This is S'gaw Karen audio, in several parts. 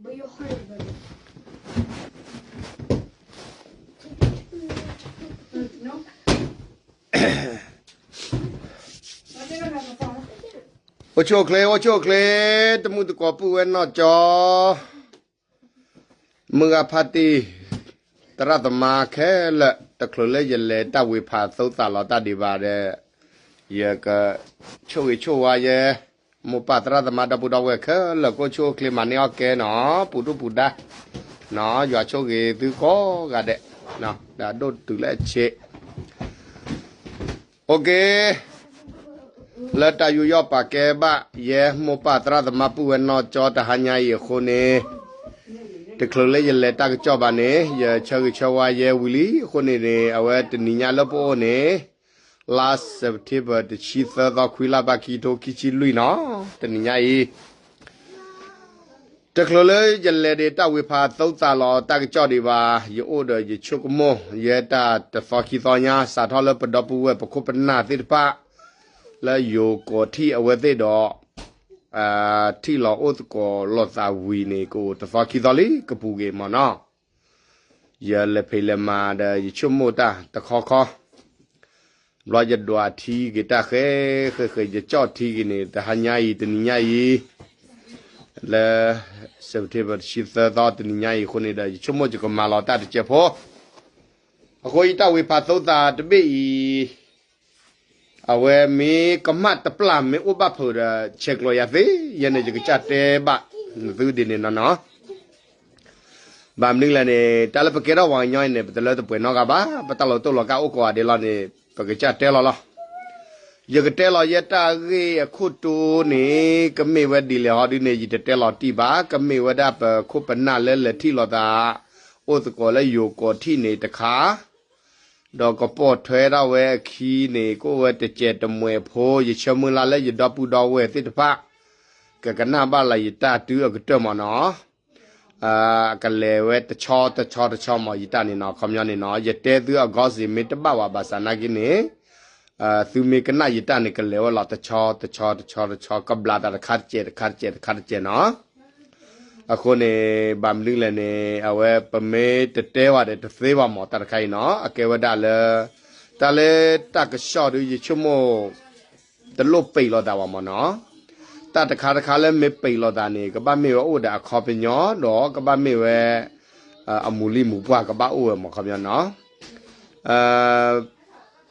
အိၣ်ဆူၣ်အိၣ်ချ့ အိၣ်ဆူၣ်အိၣ်ချ့ တမုၢ်တကိးပုၢ်ဝဲၢ်နီၢ်ကၠီ မုၢ်ဂၤဖါတံၢ် သရၣ်သမါခဲလၢာ် တချုးလၢယလဲၤတၢ်ဝ့ၤဖးသိသးလီၤတၢ်ဒံးဘၣ်ဒီး ယကဆိၣ်ဂ့ၤဆိၣ်ဝါယဲ မိၢ်ပၢ်သရၣ်သမါဒီပုၢ်ဒီဝဲၢ်ခဲလၢာ် ကအိၣ်ဆူၣ်အိၣ်ချ့မၤန့ၢ်အီၣ်ကဲနီၤ ပူၤဒူၣ်ပူၤဒါ ယွၤဆိၣ်ဂ့ၤသုကိးဂၤဒဲး ဒီးဒိၣ်တုၤလၢအဆံး OK လၢတၢ်ယူးယီၣ်ပာ်ကဲဘၣ် ယဲမိၢ်ပၢ်သရၣ်သမါပုၢ်ဝဲၢ်နီၢ်ကၠီတဟါညါအံၤအဃိန့ၣ် တချုးလၢယလဲၤတၢ်ကစီၣ်ဘၣ်န့ၣ် ယဆၢဂ့ၤဆၢဝါယဲဝံၤလံအဃိန့ၣ်န့ၣ် အဝဲတနံၤညါလၢပအိၣ်န့ၣ် လါ September တဆံသၢသီ ခွံလါ ဘၣ်ခံကထိခံဆံလွံၢ်နီၤ တနံၤညါအံၤ တချုးလၢယလဲၤဒံးတၢ်ဝ့ၤဖးသိသးလီၤတၢ်ကစီၣ်ဒံးဘၣ် ယအိၣ်ဒီးယဆိကမိၣ် ယဲတၢ်တသီခံသီညါ စးထီၣ်လၢပဒီပုၢ်ဝဲၢ်ပခိၣ်ပနၢ်သ့ၣ်တဖၣ် လၢယိၤကိးထံၣ်အဝဲသ့ၣ်ဒီး ထံၣ်လီၤအိၣ်သကိးလိာ်သးဝံၤန့ၣ် ကအိၣ်တသီခံသီလံ ကပူၤက့ၤမ့ၢ်နီၤ ယလဲၤဖံးလဲၤမၤဒီးယဆိကမိၣ်တၢ်တခီခီ ဘျီယဒွးထံက့ၤတၢ်ဃဲ ဃဲဃဲ ယကၠီၣ်ထံက့ၤန့ၣ် တဟါညါအံၤ တနံၤညါအံၤ လၢ September တဆံသၢသီ တနံၤညါအံၤအဃိန့ၣ်ဒီး ယဆိကမိၣ်ယကမၤလီၤတၢ်တစဲးဖိ အဃိယတၢ်ဝ့ၤဖးသိသးတဘ့ၣ်အံၤ အဝဲမ့ၢ်ကမၣ်တပျၢ်မ့ၢ်အိၣ်ဘၣ်ဖုးဒီး ဆဲးကျိးယၤသ့ ယဲန့ၣ်ယကစၢ်တဲဘၣ်သုဒ်န့ၣ်နီၤနီၤ ဘၣ်မနုၤလဲၣ်န့ၣ် တၢ်လၢပကဲထီၣ်ပှၤကညီအံၤန့ၣ် ပတလၢတပှဲၤနီတဂၤဘၣ် ပတၢ်လီၤတိၢ်လီၤကၢ်အိၣ်ကိးဂၤဒဲးလီၤန့ၣ် ပကစၢ်တဲလီၤလီၤ ယကတဲလီၤယဲတၢ်ဂ့ၢ်အခိၣ်တီန့ၣ် ကမ့ၢ်ဝဲဒ်လဲၣ်ဟီဒုန့ၣ် ယတတဲလီၤတံၢ်ဘၣ် ကမ့ၢ်ဝဲဒၣ်ပခိၣ်ပနၢ်လၢလဲၤထံၣ်လိာ်သး အိၣ်သကိးလၢယိၤကိးထံၣ်န့ၣ်တခါ ဒီးကပိာ်ထွဲထီၣ်ဝဲအခံန့ၣ် ကအိၣ်ဝဲတစဲးတမှဲးဖိ ယဆၢမုၢ်လၢ်လၢယဒီပုၢ်ဒီဝဲၢ်သ့ၣ်တဖၣ် ကကနၣ်ဘၣ်လၢယတၢ်တုၤအကတၢၢ်မ့ၢ်နီၤ ကလဲၤဝဲတဆီတဆီတဆီမ့ၢ်ယတၢ်န့ၣ်နီၤ ခီပညီန့ၣ်နီၤ ယတဲသုအဂီၢ်စ့ၢ်မ့ၢ်တဘၣ်ဝဲဘၣ်ဆၣ်နာ်က့န့ၣ် သုမ့ၢ်ကနၣ်ယတၢ်န့ၣ် ကလဲၤဝဲလီၤတဆီတဆီတဆီတဆီ ကဘျးသးတခါတစဲးတခါတစဲးတခါတစဲးနီၤ အဃိန့ၣ် ဘၣ်မနုၤလဲၣ်န့ၣ် အဝဲပမ့ၢ်တတဲဝဲဒီးတသ့ဘၣ်မ့ၢ်တၢ်တခါအံၤနီၤ အကဲဝဲဒၣ်လၢ တၢ်လၢတၢ်ကစီၣ်ဒုးယဆိကမိၣ် တလိၣ်ပံးလိာ်သးဘၣ်မ့ၢ်နီၤ တၢ်တခါတခါလၢမ့ၢ်ပံးလိာ်သးန့ၣ် ကဘၣ်မ့ၢ်ဝဲအိၣ်ဒီးအခီပညီ ဒီးကဘၣ်မ့ၢ်ဝဲ အမူးလံမူးပှၢ်ကဘၣ်အိၣ်ဝဲမ့ၢ်ခီပညီနီၤ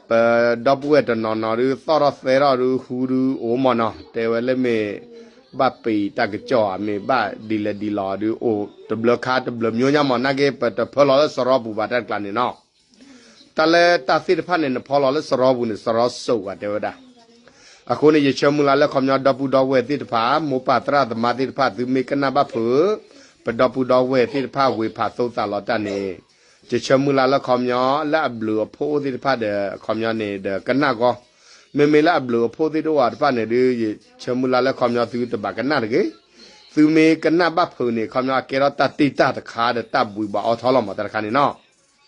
ပဒီပုၢ်ဝဲၢ်တနီၤနီၤဒုး သီၣ်ထီၣ်သဲထီၣ်ဒုး ဟူဒုးအိၣ်မ့ၢ်နီၤ တဲဝဲလၢမ့ၢ် ဘၣ်ပံးတၢ်ကစီၣ်ဧါမ့ၢ်ဘၣ်ဒ်လဲၣ်ဒ်လဲၣ်ဒုး အိၣ်တဘျုးခါတဘျုးမျိုးညါမ့ၢ်နာ်က့ ပတဖၢလီၤလၢစရီပူၤဘၣ်တၢ်တကျါန့ၣ်နီၤ တၢ်လၢတၢ်သ့ၣ်တဖၣ်န့ၣ် နဖီလီၤလၢစရီပူၤန့ၣ် စရီစိးဝဲတဲဝဲဒၣ် အဃိန့ၣ် ယဆၢမုၢ်လၢ်လၢခီပညီဒီပုၢ်ဒီဝဲၢ်သ့ၣ်တဖၣ် မိၢ်ပၢ်သရၣ်သမါသ့ၣ်တဖၣ် သုမ့ၢ်ကနၣ်ဘၣ်ဖုး ပဒီပုၢ်ဒီဝဲၢ်သ့ၣ်တဖၣ်ဝ့ၤဖးသိသးလီၤတၢ်န့ၣ် ယဆၢမုၢ်လၢ်လၢခီပညီ လၢအဘျုးအဖှိၣ်အိၣ်သ့ၣ်တဖၣ်ဒီး အခီပညီန့ၣ်ဒီးကနၣ်ဂီၢ် မ့မ့ၢ်လၢအဘျုးအဖှိၣ်သ့ၣ်တအိၣ်ဘၣ်တဖၣ်န့ၣ်ဒုး ယဆၢမုၢ်လၢ်လၢခီပညီသုတဘၣ်ကနၣ်တဂ့ၤ သုမ့ၢ်ကနၣ်ဘၣ်ဖုးန့ၣ် ခီပညီအကဲထီၣ်တၢ်တ့တၢ်တခါဒီးတၢ်ဘှံးဘှီးအီထီလီၤမ့ၢ်တၢ်တခါန့ၣ်နီၤ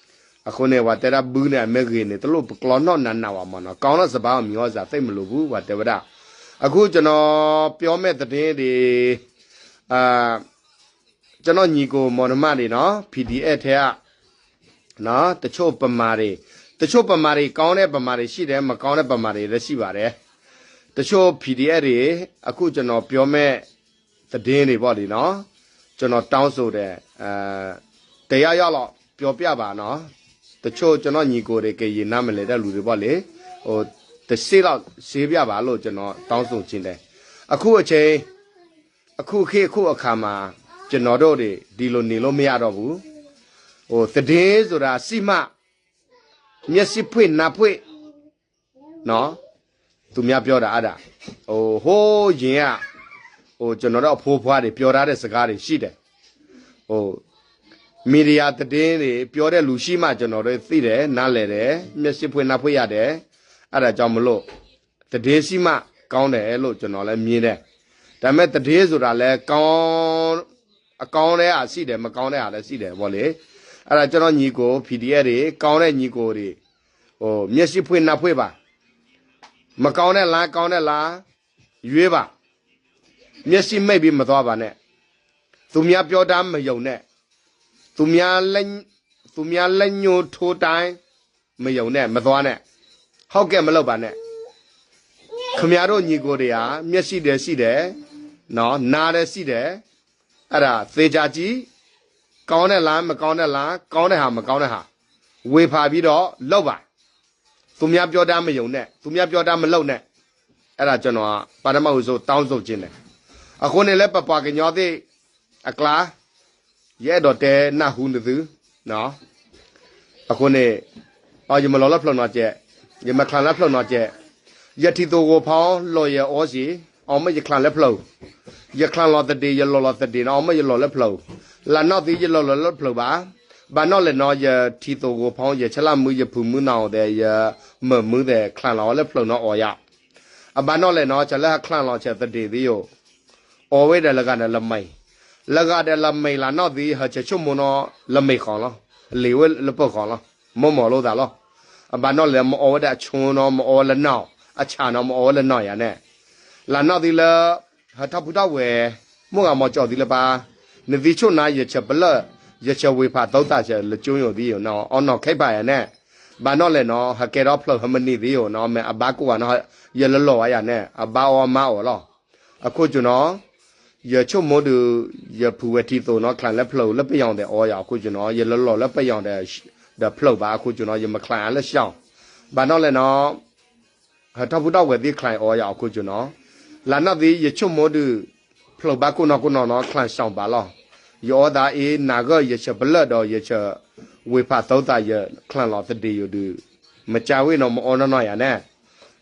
အဃိန့ၣ် ပှၤတဲဒၣ်ဘုန့ၣ် အမ့ၢ်ဂ့ၤန့ၣ် တလိၣ်ပကျီနီၣ်နးနးဝဲမ့ၢ်နီၤ ကောင်းတော့စပါး မီၤစပါး သိပ်မလိုဘူး ပှၤတဲဝဲဒၣ် အခုကျွန်တော်ပြောမယ့်သတင်းတွေ ကျွန်တော်ညီကိုမောင်နှမတွေနော် PDF ထဲက နော် တချို့ဗမာတွေ တချို့ဗမာတွေ ကောင်းတဲ့ဗမာတွေရှိတယ် မကောင်းတဲ့ဗမာတွေလည်းရှိပါတယ် တချို့ PDF တွေ အခုကျွန်တော်ပြောမယ့်သတင်းတွေပေါ့လေနော် ကျွန်တော်တောင်းဆိုတယ် တယောက်ယောက်လောက်ပြောပြပါနော် တချို့ကျွန်တော်ညီကိုတွေကရင်နားမလည်တဲ့လူတွေပေါ့လေ ဟို တစ်ဆင့်လောက်ရှင်းပြပါလို့ကျွန်တော်တောင်းဆိုချင်တယ်အခုအချိန်အခုခေတ်အခုအခါမှာကျွန်တော်တို့တွေဒီလိုနေလို့မရတော့ဘူးဟိုသတင်းဆိုတာရှိမှမျက်စိဖွင့်နှာဖွင့်နော်သူများပြောတာအဲ့ဒါဟိုဟိုးရင်ကဟိုကျွန်တော်တို့အဖိုးဖွားတွေပြောထားတဲ့စကားတွေရှိတယ်ဟိုမီဒီယာသတင်းတွေပြောတဲ့လူရှိမှကျွန်တော်တို့သိတယ်နားလည်တယ်မျက်စိဖွင့်နှာဖွင့်ရတယ်အဲ့ဒါကြောင့်မလို့သတင်းရှိမှကောင်းတယ်လို့ကျွန်တော်လည်းမြင်တယ်ဒါပေမဲ့သတင်းဆိုတာလည်းကောင်းအကောင်းတဲ့အရှိတယ်မကောင်းတဲ့အလည်းရှိတယ်ပေါ့လေအဲ့ဒါကျွန်တော်ညီကို PDF တွေကောင်းတဲ့ညီကိုတွေဟိုမျက်စိဖွင့်နှာဖွင့်ပါမကောင်းတဲ့လမ်းကောင်းတဲ့လမ်းရွေးပါမျက်စိမှိတ်ပြီးမသွားပါနဲ့ သူများပြောတာမယုံနဲ့, သူများလက်ညှိုးထိုးတိုင်းမယုံနဲ့, မသွားနဲ့, ဟုတ်ကဲ့မလုပ်ပါနဲ့, ခင်ဗျားတို့ညီကိုတွေဟာမျက်စိတွေရှိတယ်, နော်, နားလည်းရှိတယ်, အဲ့ဒါသေချာကြည့်, ကောင်းတဲ့လားမကောင်းတဲ့လား, ကောင်းတဲ့ဟာမကောင်းတဲ့ဟာ, ဝေဖန်ပြီးတော့လုပ်ပါ, သူများပြောတာမယုံနဲ့, သူများပြောတာမလုပ်နဲ့, အဲ့ဒါကျွန်တော်ပထမဦးဆုံးတောင်းဆိုချင်တယ်. အဃိန့ၣ်လၢပပှၤကညီသ့ၣ် အကျါ, ယအဲၣ်ဒိးတဲနၢ်ဟူနသု, အဃိန့ၣ်, အ ယမၤလီၤလၢဖျၢၣ်နီၤကဲး, ယမၤချၢလၢဖျၢၣ်နီၤကဲး, ယထံၣ်သိၣ်ဂီၤဖီလီၤယဲအီစ့ၢ်, အီမ့ၢ်ယချၢလၢဖျၢၣ်, ယချၢလီၤသဒ့ၣ် ယလီၤလီၤသဒ့ၣ်နီၤ, အီမ့ၢ်ယလီၤလၢဖျၢၣ်, လၢနီၢ်သံယလီၤလီၤလၢဖျၢၣ်ဘၣ်, ဘၣ်နီၣ်လဲၣ်နီၤ ယထံၣ်သိၣ်ဂီၤဖီ ယဆလၢ်မုၢ် ယဖုၣ်မုၢ်နီၤအီၤဒီး ယမၢၢ်မုၢ်သဲး ချၢလီၤဝဲလၢဖျၢၣ်နီၤအီၤယၤ, အဘၣ်နီၣ်လဲၣ်နီၤ ဆၢလၢဟးချၢလီၤဆၢသဒ့ၣ်သ့ယိာ် အီဝဲဒီးလၢဂၤဒီးလၢမဲာ်, လၢဂၤဒီးလၢမဲာ်လၢနီၢ်သံ ဟးဆၢဆိကမိၣ်နီၤ လၢမဲာ်ဃီလီၤ, လံာ်ဝဲလၢပၢၢ်ဃီလီၤ, မ့ၢ်မၤလိာ်သးလီၤ. အဘၣ်နီၣ်လဲၣ် မ့ၢ်အီဝဲဒၣ်အဆိနီၤ မ့ၢ်အီဝဲလၢနီၢ်, အဆၣ်နီၤ မ့ၢ်အီဝဲလၢနီၢ်ယၤန့ၣ်, လၢနီၢ်သံလၢ ဟးထီၣ်ဖုထီၣ်ဝဲ, မိၢ်ဂၤမၤကၠီသံလၢပၢ်, နသံဆိၣ်နါယဆၢပလၢၢ်, ယဆၢဝ့ၤဖးသိသးဆၢလၢကၠိညိၣ်သံယိာ်နီၤ အီနီၢ်ခဲပာ်ယၤန့ၣ်, ဘၣ်နီၣ်လဲၣ်နီၤ ဟးကဲထီၣ်ဖျၢၣ်ဟဲမနံၤသံယိာ်နီၤ မ့ၢ်အဘၣ်ကိးဂၤနီၤ ယလၢလီၤဝဲယၤန့ၣ် အဘၣ်အီၣ်မါအီၣ်လီၤ. အခိၣ်ကၠိနီၤ ယဆိကမိၣ်ဒုး ယဖုၣ်ဝဲထံသိးနီၤ ချၢလၢဖျၢၣ်လၢပယီၤဒဲးအီယၤ အခိၣ်ကၠိနီၤ ယလၢလီၤလၢပယီၤဒဲးဖျၢၣ်ဘၣ် အခိၣ်ကၠိနီၤ ယမၤချၢလၢစှီၤ, ဘၣ်နီၣ်လဲၣ်နီၤ ဟးထီၣ်ဖုထီၣ်ဝဲသ့ၣ်ချၢအီယၤ အခိၣ်ကၠိနီၤ, လၢနီၢ်သံယဆိကမိၣ်ဒုး ဖျၢၣ်ဘၣ်ကိးနီၢ်ကိးနီၢ်နီၤ ချၢစှီၤဘၣ်လီၤ. ယအီသးအ့ၣ်နၤဂၢၢ် ယဆၢပလၢၢ်ဒီးယဆၢဝ့ၤဖးသိသး ယချၢလီၤသဒ့ၣ်ယိာ်ဒုး မကၢဝ့ၢ်နီၤ မ့ၢ်အီနီၢ်နီၢ်ယၤန့ၣ်,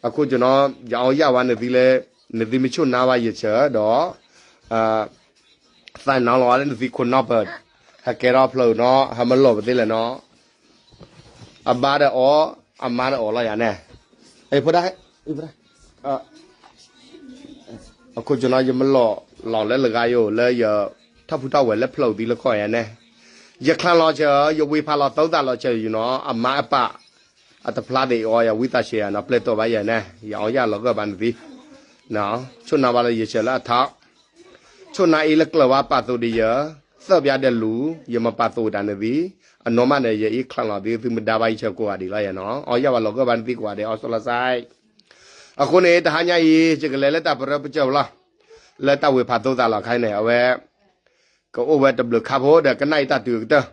အခိၣ်ကၠိနီၤ ယအီယၣ်ဝဲနသံလၢ နသံမ့ၢ်ဆိၣ်နါဘၣ်ယဆၢဒီး သးနီၤလီၤဝဲလၢနသံခိၣ်နီၢ်ပၢၢ်, ဟဲကဲထီၣ်ဖျၢၣ်နီၤ ဟဲမၤလီၤပသ့လၢၤနီၤ, အဘၣ်ဒီးအီ, အမါဒီးအီလီၤယၤန့ၣ်, အ့ၣ်ဖိဒၣ်, အခိၣ်ကၠိနီၤ ယမၤလီၤလီၤလၢလၢဂၤယိာ်လၢယထီၣ်ဖုထီၣ်ဝဲလၢဖျၢၣ်သံလၢခီၣ်ယၤန့ၣ်, ယချၢလီၤဆၢ ယဝ့ၤဖးလီၤသိသးလီၤဆၢယိာ်နီၤ အမါအပၢ် အတဖျါသ့ၣ်အီယၤ ဝံသးစူၤယၤနီၤ ပျဲတိာ်ဘၣ်ယၤန့ၣ် ယအီယၣ်လီၤဂၢၢ်ဘၣ်နသံ, ဆိၣ်နါဘၣ်လၢယဆၢလၢအထီ ဆိၣ်နါအ့ၣ်လၢကျၢၤဘၣ်ပာ်သိးဒံးယၤ, သၢပျးဒီးလူၤ, ယမၤပာ်သိးတၢ်နသံ, အနီၢ်မးန့ၣ် ယအ့ၣ်ချၢလီၤသံ သုမ့ၢ်ဒါဘၣ်ယဆၢကိးဂၤဒဲးလီၤယၤနီၤ အီယၣ်ဝဲလီၤဂၢၢ်ဘၣ်နသံကိးဂၤဒဲး အီစီလီၤစဲး. အဃိန့ၣ် တဟါညါအံၤ ယကလဲၤလၢတၢ်ပရၢပကၢၢ်လီၤ, လၢတၢ်ဝ့ၤဖးသိသးလီၤခါန့ၣ် အဝဲ ကအိၣ်ဝဲတဘျုးခါဖိဒီးကနၣ်အံၤတၢ်တုၤအကတၢၢ်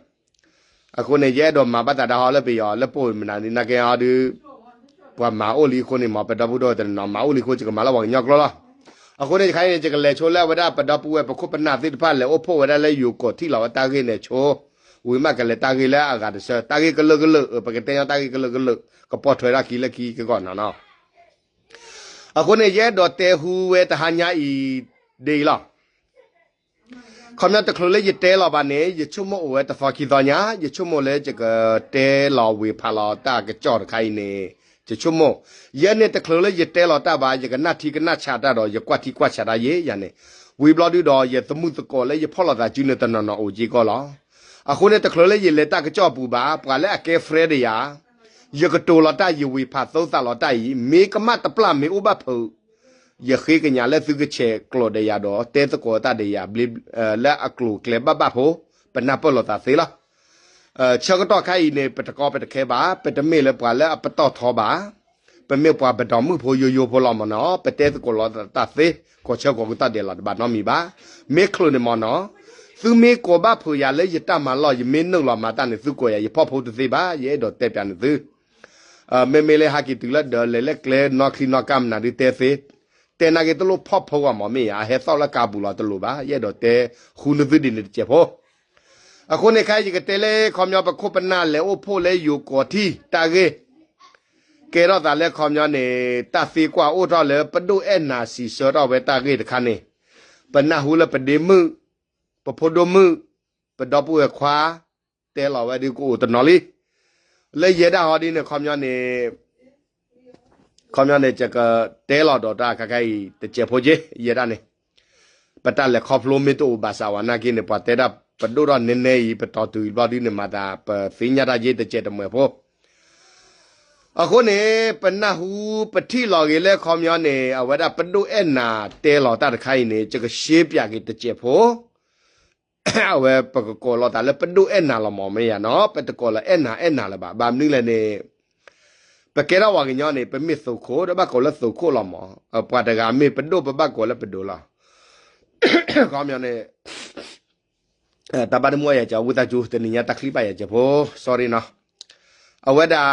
အဃိန့ၣ် ယအဲၣ်ဒိးမၤဘၣ်သးတၢ်ဟီလၢပယီၤလၢပအိၣ်မနုၤန့ၣ် နာ်က့ဟီဒုး ပှၤမၤအိၣ်လံအဃိန့ၣ် မ်ပဒီပုၢ်ဒီဝဲၢ်တနီၤနီၤ မၤအိၣ်လံအဃိ ယကမၤလၢပှၤကညီကျိာ်လီၤ. အဃိန့ၣ် တခါအံၤန့ၣ် ယကလဲၤဆိလၢအဝဲဒၣ်ပဒီပုၢ်ဝဲၢ် ပခိၣ်ပနၢ်သ့ၣ်တဖၣ်လဲၤအိၣ်ဖှိၣ်ဝဲဒၣ်လၢယိၤကီၢ်ထံၣ်လီၤဝဲတၢ်ဂ့ၢ်န့ၣ်ဆိ, ဝံၤမးကလဲၤတၢ်ဂ့ၢ်လၢအဂၤတဆၢ တၢ်ဂ့ၢ်ကလုာ်ကလုာ် ပကတဲညီတၢ်ဂ့ၢ်ကလုာ်ကလုာ် ကပိာ်ထွဲထီၣ်ခံလၢခံကဂီၢ်နီၤနီၤ. အဃိန့ၣ် ယအဲၣ်ဒိးတဲဟူဝဲတဟါညါအံၤ ဒ်အံၤလီၤ. ခီပညီတချုးလၢယတဲလီၤဘၣ်န့ၣ် ယဆိကမိၣ်အိၣ်ဝဲတသီခံသီညါ ယဆိကမိၣ်လၢယကတဲလီၤဝ့ၤဖးလီၤတၢ်ကစီၣ်တခါအံၤန့ၣ် ယဆိကမိၣ်, ယဲန့ၣ်တချုးလၢယတဲလီၤတၢ်ဘၣ် ယကနၣ်ထံကနၣ်ဆးတၢ်ဒီး ယကွၢ်ထံကွၢ်ဆးတၢ်ယဲယၤန့ၣ်, ဝံၤဘျီဒုဒီးယသမုၣ်သကိးလၢယဖီၣ်လိာ်သးစုန့ၣ် တနီၤနီၤအိၣ်က့ၤကီလီၤ. အဃိန့ၣ် တချုးလၢယလဲၤတၢ်ကစီၣ်အပူၤဘၣ် ပှၤလၢအကဲ friend ဒီးယၤ ယကတိၤလီၤတၢ်ယဝ့ၤဖးသိသးလီၤတၢ်အံၤ မ့ၢ်ကမၣ်တပျၢ်မ့ၢ်အိၣ်ဘၣ်ဖုး ယဃ့ကညးလၢသုကဆဲးကျိးဒီးယၤဒီး တဲသကိးတၢ်ဒီးယၤ လၢအကျိၤအကျဲဘၣ်ဘၣ်ဖိ ပနၢ်ပၢၢ်လိာ်သးသ့လီၤ. ဆၢကတီၢ်ခါအံၤန့ၣ် ပတကီပတခဲဘၣ် ပတမ့ၢ်လၢပှၤလၢအပတီၢ်ထီဘၣ် ပမ့ၢ်ပှၤပဒီမုၣ်ဖိယိယိဖိလီၤမ့ၢ်နီၤ ပတဲသကိးလိာ်သးသ့ ကိးဆၢကိးကတီၢ်ဒဲးလီၤ တဘၣ်နီတမံၤဘၣ်. မ့ၢ်ချုးန့ၣ်မ့ၢ်နီၤ သုမ့ၢ်ကိးဘၣ်ဖုးယၤလၢယတၢ်မၤလီၢ် ယမ့ၢ်နုာ်လီၤမၤတၢ်န့ၣ် သုကိးယၤ ယဖီၣ်ဖိတသ့ဘၣ် ယအဲၣ်ဒိးတဲပျးန့ၢ်သု မ့မ့ၢ်လၢဟဲက့ၤတုၤလၢဒီးလဲၤလၢကျဲနီၢ်ချံနီၢ်ကၢ်မနုၤဒုး တဲသ့, တဲနာ်က့တလိၣ်ဖီၣ်ဖိအီၤမ့ၢ်မ့ၢ်ယၤ အဟဲသီၣ်လၢကါပူၤလီၤတလိၣ်ဘၣ် ယအဲၣ်ဒိးတဲဃုနသုဒ်န့ၣ်တစဲးဖိ. အဃိန့ၣ်ခဲအံၤယကတဲလၢခီပညီ ပခိၣ်ပနၢ်လဲၤအိၣ်ဖှိၣ်လၢယိၤကီၢ်ထံတၢ်ဂ့ၢ် ကဲထီၣ်သးလၢခီပညီန့ၣ် တၢ်သံကွၢ်အိၣ်ထီၣ်လၢပဒိၣ်အဲၣ်နၤစံးဆၢထီၣ်ဝဲတၢ်ဂ့ၢ်တခါန့ၣ် ပနၢ်ဟူလၢပဒ့မုၣ် ပဖိဒိၣ်မုၣ် ပဒီပုၢ်ဝဲၢ်ခွါ တဲလီၤဝဲဒုးကအိၣ်တနီၤလံ. လၢယဲဒၣ်ဟီဒ်န့ၣ် ခီပညီန့ၣ် ခီပညီန့ၣ် ယကတဲလီၤဒီးတၢ်ခဲခါအံၤတစဲးဖိက့ ယဲဒၣ်န့ၣ် ပတၢ်လဲၤခီဖျိမ့ၢ်တအိၣ်ဘၣ်ဆၣ်ဝဲနာ်က့န့ၣ် ပှၤတဲဒၣ်ပဒိၣ်ထီၣ်နဲနဲအံၤ ပတီၢ်တုၤဘျီဒုန့ၣ် မၤသးပသ့ၣ်ညါတၢ်ယ့တစဲးတမှဲၤဖိ အဃိန့ၣ် ပနၢ်ဟူပထံၣ်လီၤဂ့ၤလၢခီပညီန့ၣ် အဝဲဒၣ်ပဒိၣ်အဲၣ်နၤတဲလီၤတၢ်တခါအံၤန့ၣ် ယကရှဲပျးက့ၤတစဲးဖိ အဝဲပကကိးလီၤသးလၢပဒိၣ်အဲၣ်နၤလီၤမး မ့ၢ်ယၤနီၤ, ပတကိးလၢအဲၣ်နၤအဲၣ်နၤလၢၤဘၣ်. ဘၣ်မနုၤလဲၣ်န့ၣ် ပကဲထီၣ်ပှၤကညီန့ၣ် ပမ့ၢ်သုးခိၣ်ဒီးဘၣ်ကိးလၢသုးခိၣ်လီၤမး. ပှၤတဂၤမ့ၢ်ပဒိၣ် ပဘၣ်ကိးလၢပဒိၣ်လီၤ. ခီပညီန့ၣ် တၢ်ဘၣ်တမူအယၤကၠီ ဝံသးစူၤ တနံၤညါတၢ်ချံဘၣ်ယၤကၠီဖိ sorry နီၤ. အဝဲဒၣ်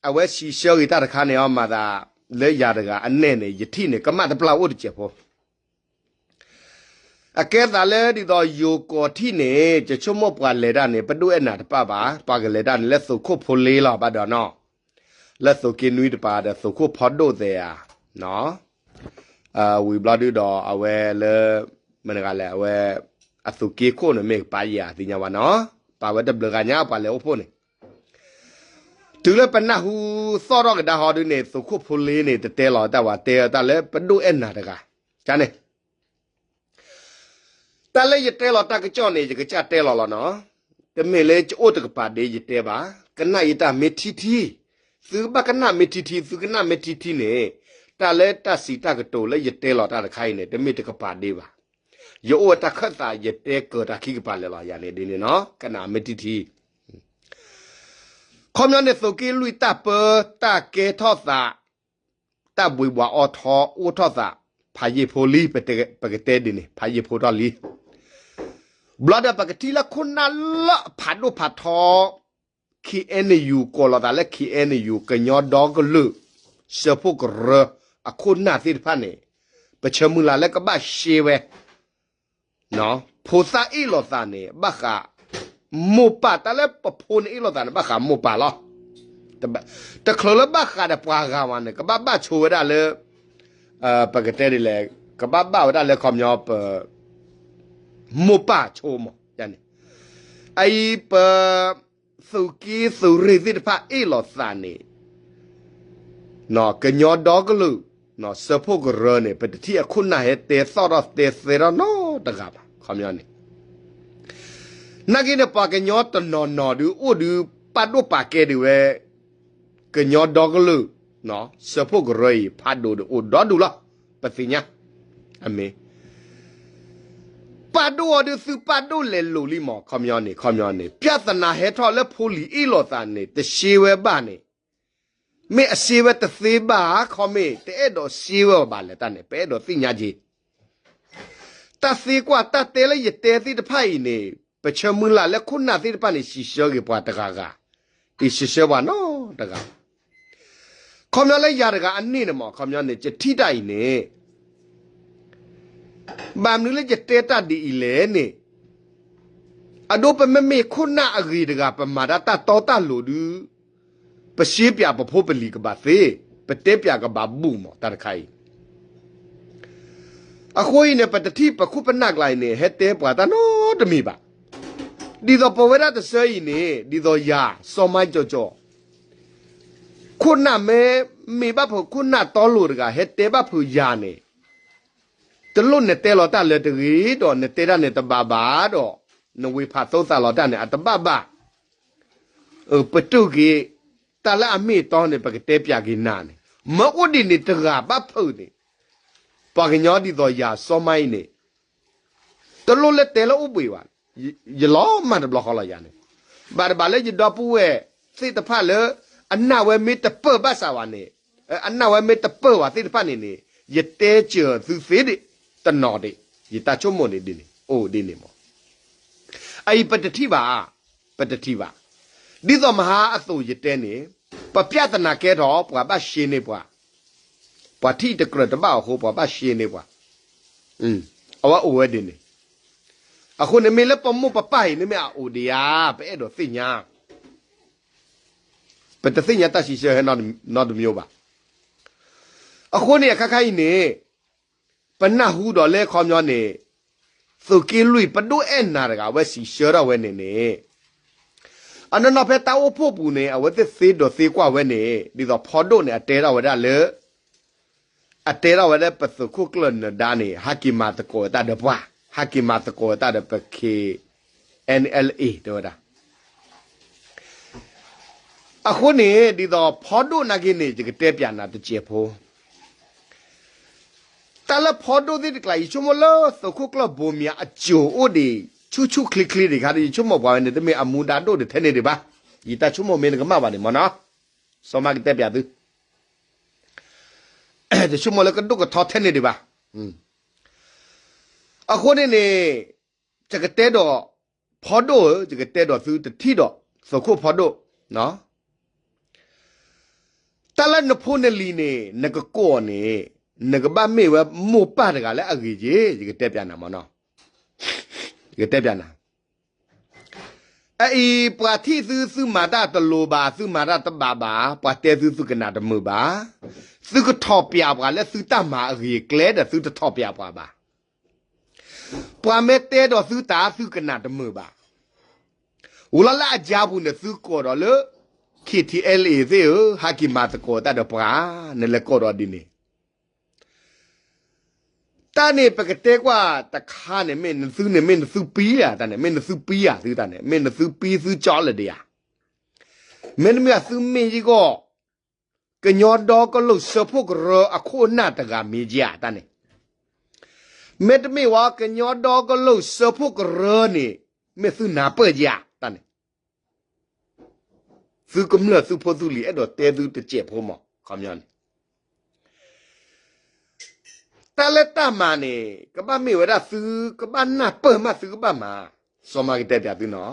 အဝဲစံးဆၢဂ့ၤတၢ်တခါန့ၣ် အီမၤသးလၢယၤတဂၤအနဲၣ်န့ၣ် ယထံၣ်န့ၣ် ကမၣ်တပျၢ်အိၣ်တစဲးဖိ အကဲသးလၢဒ်သိးယိၤကီၢ်ထံၣ်န့ၣ် ယဆိကမိၣ်ပှၤလဲၤတၢ်န့ၣ် ပဒိၣ်အဲၣ်နၤတပၣ်ဘၣ်, ပှၤကလဲၤတၢ်န့ၣ် လၢသုးခိၣ်ဖိလ့လီၤ ဘၣ်ဒီးနီၤ, လၢသုးက့နွံတပၤဒီးသုးခိၣ်ဖီဒိၣ်သဲးဧါ, ဝံၤဘျီဒုဒီးအဝဲလၢ မနုၤဂၤလဲၣ် အဝဲ အသုးက့ခိၣ်န့ၣ် မ့ၢ်ကပာ်ယၤသ့ၣ်ညါဘၣ်နီၤ, ပာ်ဝဲတဘျုးဂၤညါ ပှၤလဲၤအိၣ်ဖှိၣ်န့ၣ် တုၤလၢပနၢ်ဟူသီၣ်ထီၣ်ကဒါဟီဒုန့ၣ် သုးခိၣ်ဖိလ့န့ၣ် တတဲလီၤတၢ်ဝဲ တဲတၢ်လၢပဒိၣ်အဲၣ်နၤတဂၤ, န့ၣ် တၢ်လၢယတဲလီၤတၢ်ကစီၣ်န့ၣ် ယကစၢ်တဲလီၤလီၤနီၤ, တမ့ၢ်လၢယအိၣ်တကပၤဒ့ယတဲဘၣ်, ကနၣ်ယတၢ်မ့ၢ်ထံထံ, သုကဘၣ်ကနၣ်မ့ၢ်ထံထံ သုကနၣ်မ့ၢ်ထံထံန့ၣ်, တၢ်လၢတၢ်စံးတၢ်ကတိၤလၢယတဲလီၤတၢ်တခါအံၤန့ၣ် တမ့ၢ်တကပၤဒ့ဘၣ်, ယအိၣ်ဝဲတၢ်ခၢၣ်သး ယတဲကၢၤတၢ်ခံကပၤလၢာ်လီၤ ယၤန့ၣ်ဒ်န့ၣ်နီၤ, ကနၣ်မ့ၢ်ထံထံ ခီပညီန့ၣ် သုးက့လွံၢ်တၢ်ပၢ တၢ်ကဲထီၣ်သး, တၢ်ဘှံးဘှီးအီထီအိၣ်ထီၣ်သး, ဖးယံာ်ဖိလံ, ပကတဲဒ်န့ၣ် ဖးယံာ်ဖိထီၣ်လံ, ဘျီဒီးပကထံၣ်လၢခိၣ်နၢ်လၢအဖးဒိၣ်ဖးထီ, ခ့ၣ်အဲၣ်ယူၣ် ကိးလီၤသးလၢ ခ့ၣ်အဲၣ်ယူၣ် ကညီဒီကလုာ် စၢဖှိၣ်ကရၢ အခိၣ်နၢ်သ့ၣ်တဖၣ်န့ၣ်, ပဆၢမုၢ်လၢ်လၢကဘၣ်ရှဲဝဲ ဖိသၣ်အ့ၣ်လိာ်သးန့ၣ် ဘၣ်ဃးမိၢ်ပၢ်, တၢ်လၢပဖိန့ၣ်အ့ၣ်လိာ်သးန့ၣ် ဘၣ်ဃးမိၢ်ပၢ်လီၤ. တချုးလၢဘၣ်ဃးဒီးပှၤဂၤဝဲန့ၣ် ကဘၣ်ဘၣ်ဆိဝဲဒၣ်လၢ, ပကတဲဒ်လဲၣ်, ကဘၣ်ဘၣ်ဝဲဒၣ်လၢခီပညီပ မိၢ်ပၢ်ဆိမး, န့ၣ်, အအံၤပ သုးက့သုးရ့ၣ်သ့ၣ်တဖၣ်အ့ၣ်လိာ်သးန့ၣ် ကညီဒီကလုာ် စၢဖှိၣ်ကရၢန့ၣ် ပတထံၣ်အခိၣ်နၢ်ဟဲတဲသီၣ်ထီၣ်တဲသဲထီၣ်နီတဂၤဘၣ် ခီပညီန့ၣ်, နာ်က့န့ၣ် ပှၤကညီတနီၤနီၤဒုးအိၣ်ဒုး ပာ်ဒိၣ်ပာ်ကဲဒံးဝဲ ကညီဒီကလုာ် စၢဖှိၣ်ကရၢအံၤ ဖးဒိၣ်ဒီးအိၣ်ဒီဒူၣ်လီၤ, ပသ့ၣ်ညါ, အမ့ၢ် ပာ်ဒိၣ်အီၤဒုးသုပာ်ဒိၣ်လဲၤလိာ်လံမး ခီပညီန့ၣ်, ခီပညီန့ၣ် ပြဿနာဟဲထီၣ်လၢဖိလံၤအ့ၣ်လိာ်သးန့ၣ် တရှဲဝဲဘၣ်န့ၣ်, မ့ၢ်အရှဲဝဲတသ့ဘၣ် ခီမ့ၢ် တအဲၣ်ဒိးရှဲဝဲဘၣ်လဲၣ်တၢ်န့ၣ် ပအဲၣ်ဒိးသ့ၣ်ညါက့ၤ တၢ်သ့ကွၢ်တၢ်တဲလၢယတဲသ့ၣ်တဖၣ်အံၤန့ၣ် ပဆၢမုၢ်လၢ်လၢခိၣ်နၢ်သ့ၣ်တဖၣ်န့ၣ် စံးဆၢက့ၤပှၤတဂၤဂၤ, တစံးဆၢပှၤနီတဂၤဘၣ်. ခီပညီလၢယၤတဂၤအန့ၣ်န့ၣ်မး ခီပညီန့ၣ် ယထံၣ်တၢ်အံၤန့ၣ် ဘၣ်မနုၤလၢယတဲတၢ်ဒ်အံၤလဲၣ်န့ၣ်, အဒိပမ့မ့ၢ်ခိၣ်နၢ်အဂ့ၤတဂၤ ပမၤတၢ်တၢ်တီတၢ်လိၤဒုး ပရှဲပၠးပဖိပလံၤကဘၣ်သ့, ပတဲပၠးကဘၣ်ဘူၣ်မး တၢ်တခါအံၤ. အဃိအံၤန့ၣ် ပတထံၣ်ပခိၣ်ပနၢ်ကျါအံၤန့ၣ် ဟဲတဲပှၤတၢ်နီတမံၤဘၣ်. ဒ်သိးပဝဲဒၣ်တဆၢအံၤန့ၣ် ဒ်သိးယၤ စီၤမါကၠီၤကၠီၤ ခိၣ်နၢ်မ့ၢ် မ့ၢ်ဘၣ်ဖုးခိၣ်နၢ်တီလိၤတဂၤ ဟဲတဲဘၣ်ဖုးယၤန့ၣ်, တလိၣ်နတဲလီၤတၢ်လၢတဂ့ၤဒီး နတဲတၢ်န့ၣ်တဘၣ်ဘၣ်ဒီး နဝ့ၤဖးသိသးလီၤတၢ်န့ၣ် အတဘၣ်ဘၣ်. ပတုာ်က့ၤ တၢ်လၢအမ့ၢ်အတီန့ၣ် ပကတဲပၠးက့ၤနၤန့ၣ် မ့ၢ်အိၣ်ဒ်န့ၣ်တဂၤဘၣ်ဖုးန့ၣ်, ပှၤကညီဒ်သိးယၤစီၤမါအံၤန့ၣ် တလိၣ်လၢတဲလၢအိၣ်ဘှံးဘၣ်, ယလီၤမၢ်တဘျီဃီလီၤယၤန့ၣ်, ဘၣ်တဘၣ်လၢယဒီပုၢ်ဝဲၢ်သ့ၣ်တဖၣ်လၢ အနၢ်ဝဲမ့ၢ်တပၢၢ်ဘၣ်ဆၣ်ဝဲန့ၣ်, အနၢ်ဝဲမ့ၢ်တပၢၢ်ဝဲသ့ၣ်တဖၣ်န့ၣ်န့ၣ် ယတဲစၢၤသုသ့ဒံး တနီၤဒံး, ယတၢ်ဆိကမိၣ်န့ၣ်ဒ်န့ၣ် အိၣ်ဒ်န့ၣ်မး. အအံၤပတထံၣ်ဘၣ်, ပတထံၣ်ဘၣ်. ဒ်သိးမဟါအသိးယတဲန့ၣ်, ပပြဿနာကဲထီၣ် ပှၤဘၣ်ရှဲန့ၢ်ပှၤ, ပှၤထံၣ်တကြၢးတဘၣ်အဃိ ပှၤဘၣ်ရှဲန့ၢ်ပှၤ, အဝဲအိၣ်ဝဲဒ်န့ၣ်. အဃိန့ၣ်မ့ၢ်လၢပမိၢ်ပပၢ်အံၤန့ၣ်မ့ၢ်အအိၣ်ဒံးဧါ, ပအဲၣ်ဒိးသ့ၣ်ညါ ပတသ့ၣ်ညါတၢ်စံးဆၢဟဲနီတမံၤဘၣ်. အဃိန့ၣ်အခါခါအံၤန့ၣ်, ပနၢ်ဟူဒီးလၢခီပညီန့ၣ်, သုးက့လွံၢ် ပဒိၣ်အဲၣ်နၤတဂၤ အဝဲစံးဆၢထီၣ်ဝဲန့ၣ်န့ၣ်, အနီၢ်နီၢ်ဖဲတၢ်အိၣ်ဖှိၣ်ပူၤန့ၣ် အဝဲသ့ၣ်သ့ဒိးသ့ကွၢ်ဝဲန့ၣ် ဒ်သိးဖီဒိၣ်န့ၣ် အတဲထီၣ်ဝဲဒၣ်လၢ အတဲထီၣ်ဝဲလၢပသုးခိၣ်ကျၢၢ်နဒါန့ၣ် ဟးက့ၤမၤသကိးဝဲတၢ်ဒီးပှၤ, ဟးက့ၤမၤသကိးဝဲတၢ်ဒီးပ ခ့ၣ်အဲၣ်ယူၣ် တဲဝဲဒၣ်. အဃိန့ၣ် ဒ်သိးဖီဒိၣ်နာ်က့န့ၣ် ယကတဲပၠးနၤတစဲးဖိ, တၢ်လၢဖီဒိၣ်သ့ၣ်တကျါ ယဆိကမိၣ်လၢသုးခိၣ်ကျၢၢ်ဘိမၠးအစိၤအိၣ်ဒံး ဆူၣ်ဆူၣ်ချ့ချ့ဒံးခါဒီး ယဆိကမိၣ်ပှၤဝဲန့ၣ် တမ့ၢ်အမူဒါဒိၣ်ဒံးထဲန့ၣ်ဒံးဘၣ်. ယတၢ်ဆိကမိၣ်မ့ၢ်နကမၣ်ဘၣ်န့ၣ်မ့ၢ်နီၤ, စီၤမါကတဲပၠးသု ယဆိကမိၣ်လၢကဒိၣ်ကထီထဲန့ၣ်ဒံးဘၣ်. အဃိန့ၣ်န့ၣ် ယကတဲဒီးဖီဒိၣ်ဧၢ, ယကတဲဒီးသုတထံၣ်ဒီး သုးခိၣ်ဖီဒိၣ်, တၢ်လၢနဖိနလံၤန့ၣ် နကကိးအီၤန့ၣ် နကဘၣ်မ့ၢ်ဝဲမိၢ်ပၢ်တဂၤလၢအဂ့ၤက့ၤ, ယကတဲပၠးနၤမ့ၢ်နီၤ, ယကတဲပၠးနၤ အအံၤ ပှၤထံၣ်သု သုမၤတၢ်တလိၤဘၣ်, သုမၤတၢ်တဘၣ်ဘၣ်, ပှၤတဲသု သုကနၣ်တမုာ်ဘၣ်, သုကထီၣ်ပၠးပှၤလၢသုတၢ်မၤအဂ့ၤအကျဲဒီး သုတထီၣ်ပၠးပှၤဘၣ်. ပှၤမ့ၢ်တဲဒီးသုတၢ် သုကနၣ်တမုာ်ဘၣ်. ဝံၤလီၤလၢအယါပူၤန့ၣ် သုကိးဒီးလၢ K T L A သ့ၣ်ဧၢ, ဟးက့ၤမၤသကိးတၢ်ဒီးပှၤ, နလဲၤကိးဒီးဒ်န့ၣ် တၢ်န့ၣ်ပကတဲကွၢ်တခါန့ၣ် မ့ၢ်နသုန့ၣ် မ့ၢ်နသုပံဧါ, တၢ်န့ၣ် မ့ၢ်နသုပံဧါသုတၢ်န့ၣ်, မ့ၢ်နသုပံသုကၠီလၢဒံးဧါ. မ့တမ့ၢ်သုမ့ၢ်ယဂီၢ် ကညီဒီကလုာ်စၢဖှိၣ်ကရၢအခိၣ်အနၢ်တဂၤမ့ၢ်ဧါ တၢ်န့ၣ်, မ့တမ့ၢ်ဝဲ ကညီဒီကလုာ်စၢဖှိၣ်ကရၢန့ၣ် မ့ၢ်သုနၢ်ပၢၢ်ဧါ တၢ်န့ၣ် သုကမျၢၢ်သုဖိသုလံၤ အဲၣ်ဒိးတဲသုတစဲးဖိမး ခီပညီန့ၣ် တၢ်လၢတၢ်မၤန့ၣ် ကဘၣ်မ့ၢ်ဝဲဒၣ်သုကဘၣ်နၢ်ပၢၢ်မး သုကဘၣ်မၤ, စီၤမၤကတဲပၠးသုနီၤ,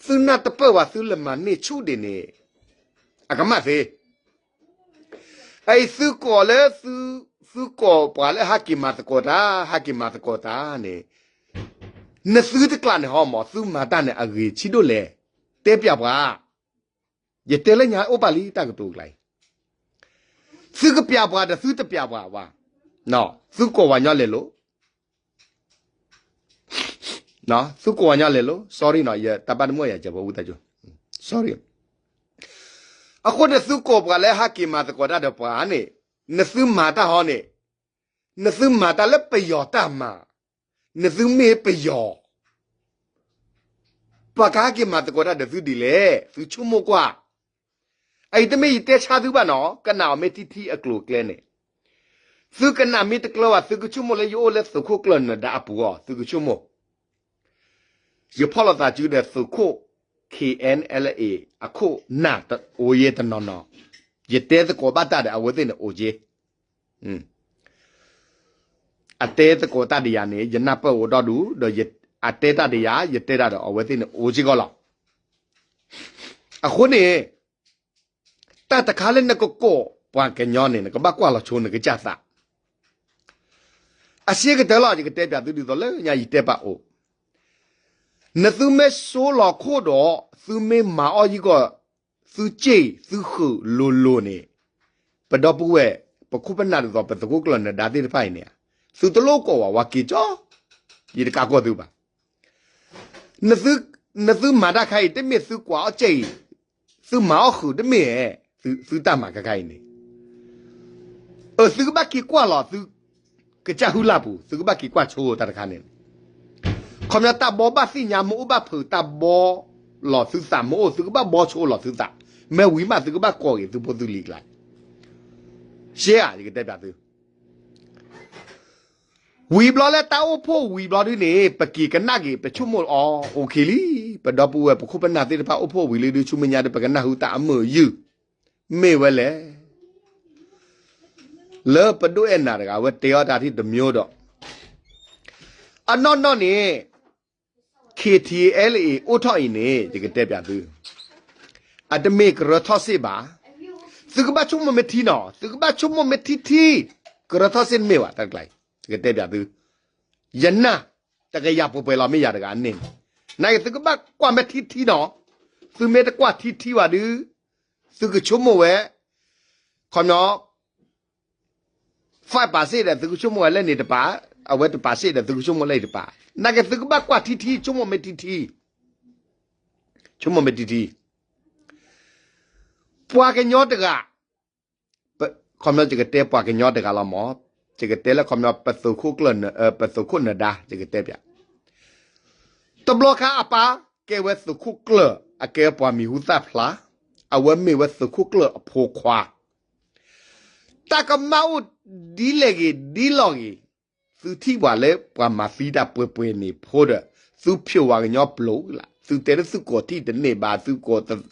သုနၢ်တပၢၢ်ဘၣ် သုလဲၤမၤန့ၢ်ဆူၣ်ဒံးန့ၣ် အကမၣ်သ့. အအံၤသုကိးလၢ သုကိးပှၤလၢဟးက့ၤမၤသကိးတၢ် ဟးက့ၤမၤသကိးတၢ်န့ၣ် နသုတကျးန့ၣ်ဟီမး သုမၤတၢ်န့ၣ်အဂ့ၤဆံးဒိၣ်လဲၣ်, တဲပၠးပှၤ, ယတဲလၢညါအိၣ်ပာ်လံတၢ်ကတိၤကျါအံၤ, သုကပၠးပှၤဒီးသုတပၠးပှၤဘၣ်, သုကိးပှၤညီလဲၤလိၤ, သုကိးပှၤညီလဲၤလိၤ sorry နီၤ, ယတၢ်ဘၣ်တမုာ်ယၤ ကဲဖိဝံသးစူၤ sorry. အဃိန့ၣ်သုကိးပှၤလၢဟးက့ၤမၤသကိးတၢ်ဒီးပှၤန့ၣ်, နသုမၤတၢ်ဟီန့ၣ်, နသုမၤတၢ်လၢပယီၤတၢ်မၤ, နသုမ့ၢ်ပယီၤ ပှၤကဟဲက့ၤမၤသကိးတၢ်ဒီးသုဒ်လဲၣ်, သုဆိကမိၣ်ကွၢ်. အအံၤတမ့ၢ်ယတဲဆါသုဘၣ်နီၤ, ကနၣ်အီၤမ့ၢ်ထံထံအကျိၤအကျဲန့ၣ်, သုကနၣ်မ့ၢ်တကျၢၤဘၣ် သုကဆိကမိၣ်လၢယအိၣ်လၢသုးခိၣ်ကျၢၢ်နဒါအပူၤအီၤ သုကဆိကမိၣ်. ယဖီၣ်လိာ်သးစုဒီးသုးခိၣ် K N L A အခိၣ်နၢ်အိၣ်ယဲတနီၤနီၤ, ယတဲသကိးဘၣ်တၢ်ဒီးအဝဲသ့ၣ်န့ၣ်အိၣ်က့ အတဲသကိးတၢ်ဒီးယၤန့ၣ် ယနၢ်ပၢၢ်အိၣ်ဒီဒူၣ်, ဒီးအတဲတၢ်ဒီးယၤ ယတဲတၢ်ဒီးအဝဲသ့ၣ်န့ၣ်အိၣ်စ့ၢ်ကီးလီၤ. အဃိန့ၣ် တၢ်တခါလၢနကကိးပှၤကညီန့ၣ် နကဘၣ်ကွၢ်လီၤဆိနကစၢ်သး. အဆ့ကတၢၢ်လီၤ ယကတဲပၠးသုဒ်သိးလၢညါယတဲပာ်အိၣ်, နသုမ့ၢ်ဆိလီၤခိၣ်ဒီး သုမ့ၢ်မၤအီၣ်ယံၤကီၢ် သုစ့ၢ်သုဃုာ်လိၤလိၤန့ၣ်, ပဒီပုၢ်ဝဲၢ် ပခိၣ်ပနၢ်ဒ်သိးပသုးခိၣ်ကျၢၢ်နဒါသ့ၣ်တဖၣ်အံၤန့ၣ်, သုတလိၣ်ကိးဝဲ ဝဲက့ၤကၠီ, ယတကးကီၢ်သုဘၣ်. နသုမၤတၢ်ခါအံၤ တမ့ၢ်သုကွၢ်အီၣ်စ့ၢ်အံၤ, သုမၤအီၣ်ဃုာ်တမ့ၢ်, သုတၢ်မၤခါခါအံၤန့ၣ် အသုကဘၣ်က့ၤကွၢ်လီၤသုကစၢ်ဟုလၢ်ပူၤ, သုကဘၣ်က့ၤကွၢ်ဆိတၢ်တခါန့ၣ်, ခီပညီတၢ်ဘီဘၣ်သ့ၣ်ညါမ့ၢ်အိၣ်ဘၣ်ဖုး တၢ်ဘီလီၤသုသးမ့ၢ်အိၣ် သုကဘၣ်ဘီဆိလီၤသုသး, မ့ၢ်ဝံၤမးသုကဘၣ်ကိးက့ၤသုဖိသုလံၤကျါ, ရှဲဧါ ယကတဲပၠးသု ဝံၤဘျီလၢတၢ်အိၣ်ဖှိၣ်ဝံၤဘျီဒုန့ၣ် ပက့ၤကနၣ်က့ၤ ပဆိကမိၣ်အီၤ OK လံ, ပဒီပုၢ်ဝဲၢ်ပခိၣ်ပနၢ်သ့ၣ်တဖၣ်အိၣ်ဖှိၣ်ဝံၤလံဒု ဆူမဲာ်ညါဒီး ပကနၢ်ဟူတၢ်အမုာ်ယုၢ်, မ့ၢ်ဝဲလဲၣ် လၢပဒိၣ်အဲၣ်နၤတဂၤ အဝဲတဲအီၣ်တၢ်ထံၣ်တမျိုးဒီး အနီၢ်နီၢ်န့ၣ် K T L A အိၣ်ထီၣ်အံၤန့ၣ် ယကတဲပၠးသု, အတမ့ၢ်ကရၢထီၣ်စ့ၣ်ဘၣ်. သုကဘၣ်ဆိကမိၣ်မ့ၢ်ထံနီၤ, သုကဘၣ်ဆိကမိၣ်မ့ၢ်ထံထံ, ကရၢထီၣ်စ့ၣ်တမ့ၢ်ဘၣ် တၢ်တကျါအံၤ, ယကတဲပၠးသု, ယနာ် တကယၤပှဲၤပှဲၤလီၤ မ့ၢ်ယၤတဂၤန့ၣ်, နာ်က့သုကဘၣ်ကွၢ်မ့ၢ်ထံထံနီၤ, သုမ့ၢ်တကွၢ်ထံထံဘၣ်ဒု သုကဆိကမိၣ်ဝဲ, ခီပညီ five percent ဒီး သုကဆိကမိၣ်ဝဲလၢန့ၣ်တပၤ, အဝဲတပၤစ့ၣ်ဒီး သုကဆိကမိၣ်လၢန့ၣ်တပၤ, နာ်က့သုကဘၣ်ကွၢ်ထံထံ ဆိကမိၣ်မ့ၢ်ထံထံ, ဆိကမိၣ်မ့ၢ်ထံထံ, ပှၤကညီတဂၤ ခီပညီယကတဲပှၤကညီတဂၤလီၤမး, ယကတဲလၢခီပညီ ပသုးခိၣ်ကျၢၢ်, ပသုးခိၣ်နဒါ ယကတဲပၠး, တဘျီခါအပၢ် ကဲဝဲသုးခိၣ်ကျၢၢ် အကဲပှၤမံၤဟူသၣ်ဖျါ, အဝဲမ့ၢ်ဝဲသုးခိၣ်ကျၢၢ်အဖိခွါ, တၢ်ကမၣ်အိၣ်ဒ်လဲၣ်ဂ့ၤဒ်လဲၣ်ဂ့ၤ, သုထံၣ်ပှၤလၢပှၤမၤသံတၢ်ပှဲၤပှဲၤန့ၣ်ဖိဒီး သုဖျိးဝဲကညီပျိၤလၢ်, သုတဲလၢသုကိးထံၣ်တန့ၢ်ဘၣ်, သုကိးသိၣ်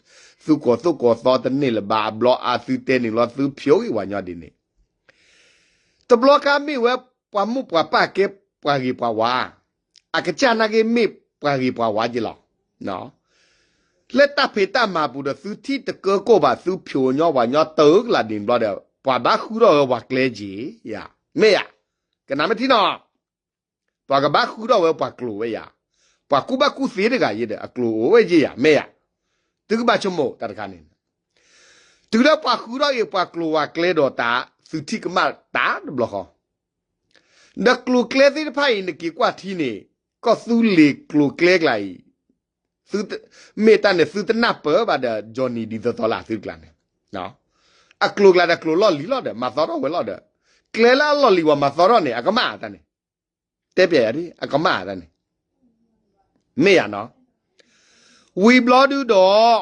ကိးသီတန့ၢ်လၢၤဘၣ်, အဘျီအါသုတဲန့ၣ်လီၤ သုဖျိးဂ့ၤဝဲညီဒ်န့ၣ်, တဘျီကါမ့ၢ်ဝဲပှၤမိၢ်ပှၤပၢ်ကဲပှၤဂ့ၤပှၤဝါ, အကစၢ်နာ်က့မ့ၢ်ပှၤဂ့ၤပှၤဝါက့လီၤ. လၢတၢ်ဖံးတၢ်မၤပူၤဒီးသုထံၣ်တကၢကိၢ်ဘၣ် သုဖျိးညီဝဲညီတၢၢ်ကလးဒ်န့ၣ်ဘျီဒီး ပှၤဘၣ်ဃုထီၣ်ဝဲပှၤကျဲက့ၤယၤ, မ့ၢ်ယၤ, ကနၣ်မ့ၢ်ထံနီၤ, ပှၤကဘၣ်ဃုထီၣ်ဝဲပှၤကျိၤဝဲယၤ, ပှၤကူၣ်ဘၣ်ကူၣ်သ့တဂၤယဲဒီး အကျိၤအိၣ်ဝဲယဲယၤ မ့ၢ်ယၤ, သုကဘၣ်ဆိကမိၣ်တၢ်တခါန့ၣ်, တုၤလၢပှၤဃုထီၣ်ဂ့ၤပှၤကျိၤဝဲကျဲဒီးတၢ် သုထံၣ်ကမၣ်တၢ်တဘျီဃီ ဒီးကျိၤကျဲသ့ၣ်တဖၣ်အံၤ နက့ၤကွၢ်ထံန့ၣ်, ကီၢ်သူလ့ၤကျိၤကျဲကျါအံၤ, မ့ၢ်တၢ်န့ၣ် သုတနၢ်ပၢၢ်ဘၣ်ဒီး Johnny ဒ်သိးသိးလၢသုတကျါန့ၣ်, အကျိၤကျါဒီးကျိၤလီၢ်လံၤလီၤဒီး မၤသီထီၣ်ဝဲလီၤဒီး, ကျဲလၢအလီၢ်လံၤဝဲမၤသီထီၣ်န့ၣ် အကမၣ်တၢ်န့ၣ်, တဲပျဲယၤဒ် အကမၣ်တၢ်န့ၣ်, မ့ၢ်ယၤနီၤ, ဝံၤဘျီဒုဒီး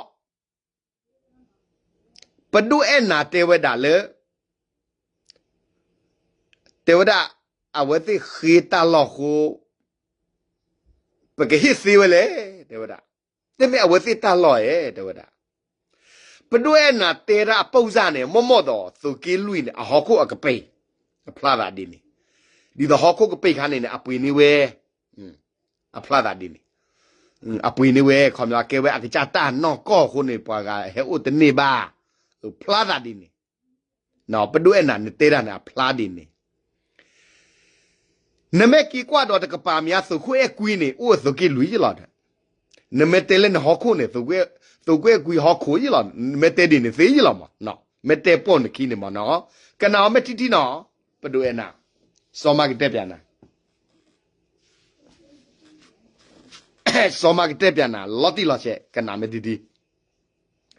ပဒိၣ်အဲၣ်နၤတဲဝဲဒၣ်လၢ တဲဝဲဒၣ် အဝဲသ့ၣ်ဃ့တၢ်လီၢ်ဃိ ပကဟ့ၣ်သ့ဝဲလဲၣ် တဲဝဲဒၣ်, တမ့ၢ်အဝဲသ့ၣ်တၢ်လီၢ်ဧါ တဲဝဲဒၣ်, ပဒိၣ်အဲၣ်နၤတဲဒၣ်အပိၢ်စၢ်န့ၣ် မိၢ်မိၢ်ဒီးသုးက့လွံၢ်န့ၣ် အဟီၣ်ခိၣ်အကပ့ၤ, အဖျါသးဒ်န့ၣ်, ဒ်သိးဟီၣ်ခိၣ်ကပ့ၤခါန့ၣ်န့ၣ် အပှ့ၤန့ၢ်ဝဲ အဖျါသးဒ်န့ၣ်, အပှ့ၤန့ၢ်ဝဲ ခီပညီကဲဝဲအကစၢ်တၢ်နီၢ်ကီၢ်အဃိန့ၣ် ပှၤဂၤဟဲအိၣ်တန့ၢ်ဘၣ်, ဖျါသးဒ်န့ၣ်, ပဒိၣ်အဲၣ်နၤန့ၣ်တဲဒၣ်န့ၣ် အဖျါဒ်န့ၣ်, နမ့ၢ်က့ၤကွၢ်ဒီးတကပၤမ့ၢ်သုးခိၣ်အဲၣ်ကွံန့ၣ် အိၣ်ဝဲသုးက့လွံၢ်ယလီၤဒီး, နမ့ၢ်တဲလၢနဟီၣ်ခိၣ်န့ၣ် သုးကွဲၢ်ကွံဟီၣ်ခိၣ်ယလီၤ, မ့ၢ်တဲဒ်န့ၣ်သ့ယလီၤမး, မ့ၢ်တဲပိာ်နခံန့ၣ်မးနီၤ, ကနၣ်အီၤမ့ၢ်ထံထံနီၤ, ပဒိၣ်အဲၣ်နၤ, စီၤမၤကတဲပျးနၤ စီၤမၤကတဲပျးနၤ လီၤတံၢ်လီၤဆဲး ကနၣ်မ့ၢ်ထံထံ,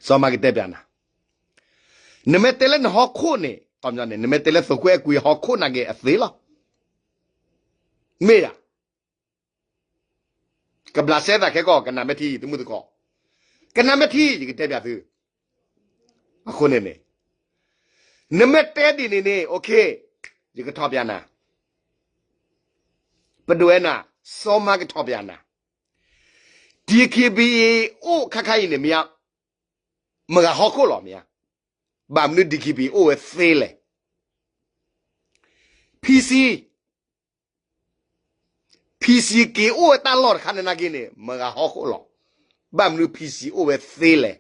စီၤမၤကတဲပျးနၤ, နမ့ၢ်တဲလၢနဟီၣ်ခိၣ်န့ၣ် ခီပညီန့ၣ် နမ့ၢ်တဲလၢသုးခိၣ်အဲၣ်ကွံဟီၣ်ခိၣ်နာ်က့အသ့လီၤ, မ့ၢ်ယၤ ကဘျးစဲသးခဲကီၢ် ကနၣ်မ့ၢ်ထံ သုမုၢ်သကိး, ကနၣ်မ့ၢ်ထံ ယကတဲပျးသု, အဃိန့ၣ်န့ၣ်, နမ့ၢ်တဲဒ်န့ၣ်န့ၣ် okay, ယကထီၣ်ပျးနၤ, ပဒိၣ်အဲၣ်နၤ, စီၤမၤကထီၣ်ပျးနၤ, DKBA အိၣ်ခါခါအံၤန့ၣ်မ့ၢ်ဧါ, မတၤဟီၣ်ခိၣ်လီၤမ့ၢ်ဧါ, ဘၣ်မနုၤ DKBA အိၣ်ဝဲသ့လဲၣ် PC, PC က့ၤအိၣ်ဝဲတၢ်လီၢ်တခါန့ၣ်နာ်က့န့ၣ် မတၤဟီၣ်ခိၣ်လီၤ, ဘၣ်မနုၤ PC အိၣ်ဝဲသ့လဲၣ်,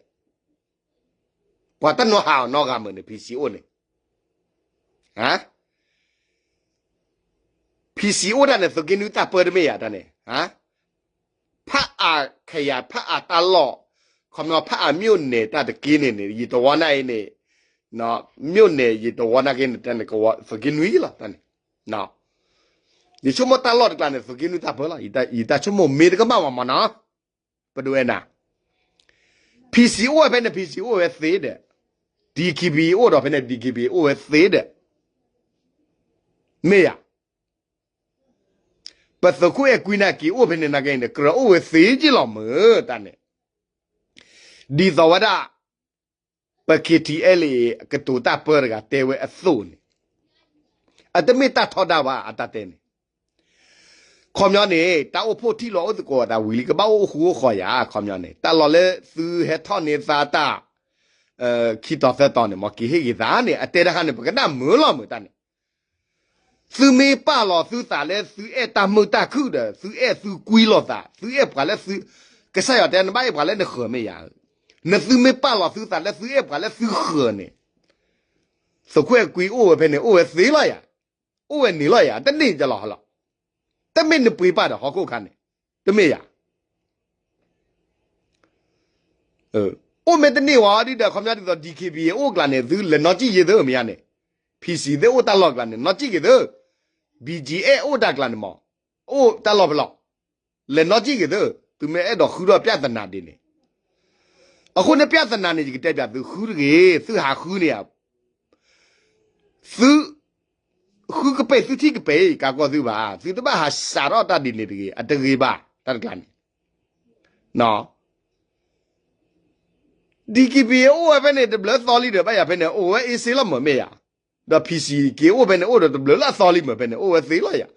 ပှၤတနီၤဟးအီၤနီတဂၤမုာ်န့ၣ် PC အိၣ်န့ၣ်, ဟါ PC အိၣ်တၢ်န့ၣ် သုးက့နွံတၢ်ပၢတမ့ၢ်ယၤတၢ်န့ၣ်, ဖးအါခယၤ ဖးအါတၢ်လီၢ်, ခီပညီဖးအါ မြို့နယ် တၢ်တက့န့ၣ်န့ၣ် ယတဝီနၢ်အံၤန့ၣ်, မြို့နယ် ယတဝီနၢ်က့န့ၣ် တၢ်န့ၣ် သုးက့နွံလီၤတၢ်န့ၣ်, ယဆိကမိၣ်တၢ်လီၢ်တကျါန့ၣ် သုးက့နွံတၢ်ပၢလီၤ, ယတၢ်ဆိကမိၣ်မ့ၢ်တကမၣ်မးမးနီၤ, ပဒိၣ်အဲၣ်နၤ PC အိၣ်ဝဲဖဲန့ၣ် PC အိၣ်ဝဲသ့ဒီး, DKBA အိၣ်ဒီးဖဲန့ၣ် DKBA အိၣ်ဝဲသ့ဒီး, မ့ၢ်ယၤ, ပသုးခိၣ်အဲၣ်ကွံန့ၣ် က့ၤအိၣ်ဖဲန့ၣ်နာ်က့န့ၣ် ကြၢးအိၣ်ဝဲသ့က့လီၤမုာ်တၢ်န့ၣ်, ဒ်သိးဝဲဒၣ် ပ KTLA ကတိၤတၢ်ပၢတဂၤတဲဝဲအသိးန့ၣ်, အတမ့ၢ်တၢ်ထီဒါဘၣ် အတၢ်တဲန့ၣ် ခီပညီန့ၣ် တၢ်အိၣ်ဖှိၣ်ထံၣ်လီၤအိၣ်သကိးအသးဝံၤလံ ကဘၣ်အိၣ်ဃူအိၣ်ဃီၤယၤ ခီပညီန့ၣ် တၢ်လီၢ်လၢသုဟဲထီၣ်န့ၢ်သါတၢ် ခံတီၤသၢတီၤန့ၣ် မ်က့ၤဟ့ၣ်ဂ့ၤသးန့ၣ် အတဲတခါန့ၣ် ပကနၣ်မုာ်လီၤမုာ်တၢ်န့ၣ်, သုမ့ၢ်ပာ်လီၤသုသးလၢသုအဲၣ်တၢ်မုာ်တၢ်ခုၣ်ဒီး သုအဲၣ်သုကွံလိာ်သး သုအဲၣ်ပှၤလၢသု, ကစၢ်ယွၤတဲနဘၣ်အဲၣ်ပှၤလၢနဃၢၤမ့ၢ်ယၤ, နသုမ့ၢ်ပာ်လီၤသုသးလၢသုအဲၣ်ပှၤလၢသုဃၢၤန့ၣ်, သုးခိၣ်အဲၣ်ကွံအိၣ်ဝဲဖဲန့ၣ် အိၣ်ဝဲသ့လီၤယၤ, အိၣ်ဝဲန့ၣ်လီၤယၤ တန့ၢ်ကလီၤဟီလီၤ, တမ့ၢ်နပှ့ၤပာ်ဒီးဟီၣ်ခိၣ်ခါန့ၣ်, တမ့ၢ်ယၤ အိၣ်မ့ၢ်တန့ၢ်ဝဲဒ်ဒီး ခီပညီဒ်သိး DKBA အိၣ်ကျါန့ၣ် သုလဲၤနီၣ်ကံၣ်ယ့ၤသ့မ့ၢ်ဧါန့ၣ်, PC သ့ၣ်အိၣ်တၢ်လီၢ်ကျါန့ၣ် နီၣ်ကံၣ်က့ၤသ့, BGF အိၣ်တၢ်ကျါန့ၣ်မး, အိၣ်တၢ်လီၢ်ဖဲလီၤ, လဲၤနီၣ်ကံၣ်က့ၤသ့, သုမ့ၢ်အဲၣ်ဒိးဃုထီၣ်ပြဿနာဒ်န့ၣ်, အဃိန့ၣ်ပြဿနာန့ၣ် ယကတဲပျးသုဃုတဂ့ၤ, သုဟးဃုန့ၣ်ဧါ သု ဃုကပၤသုထံၣ်ကပၤ ကးကီၢ်သုဘၣ်, သုတဘၣ်ဟးစးထီၣ်တၢ်ဒ်န့ၣ်တဂ့ၤ, အတဂ့ၤဘၣ် တၢ်တကျါန့ၣ်, DKBA အိၣ်ဝဲဖဲန့ၣ် တဘျုးသီလံဒီး ဘၣ်ယၤဖဲန့ၣ် အိၣ်ဝဲအ့စ့လီၤမုာ်မ့ၢ်ယၤ, ဒီး PC က့ၤအိၣ်ဖဲန့ၣ် အိၣ်ဒီးတဘျုးလၢအသီလံမုာ်ဖဲန့ၣ် အိၣ်ဝဲသ့လီၤယၤ,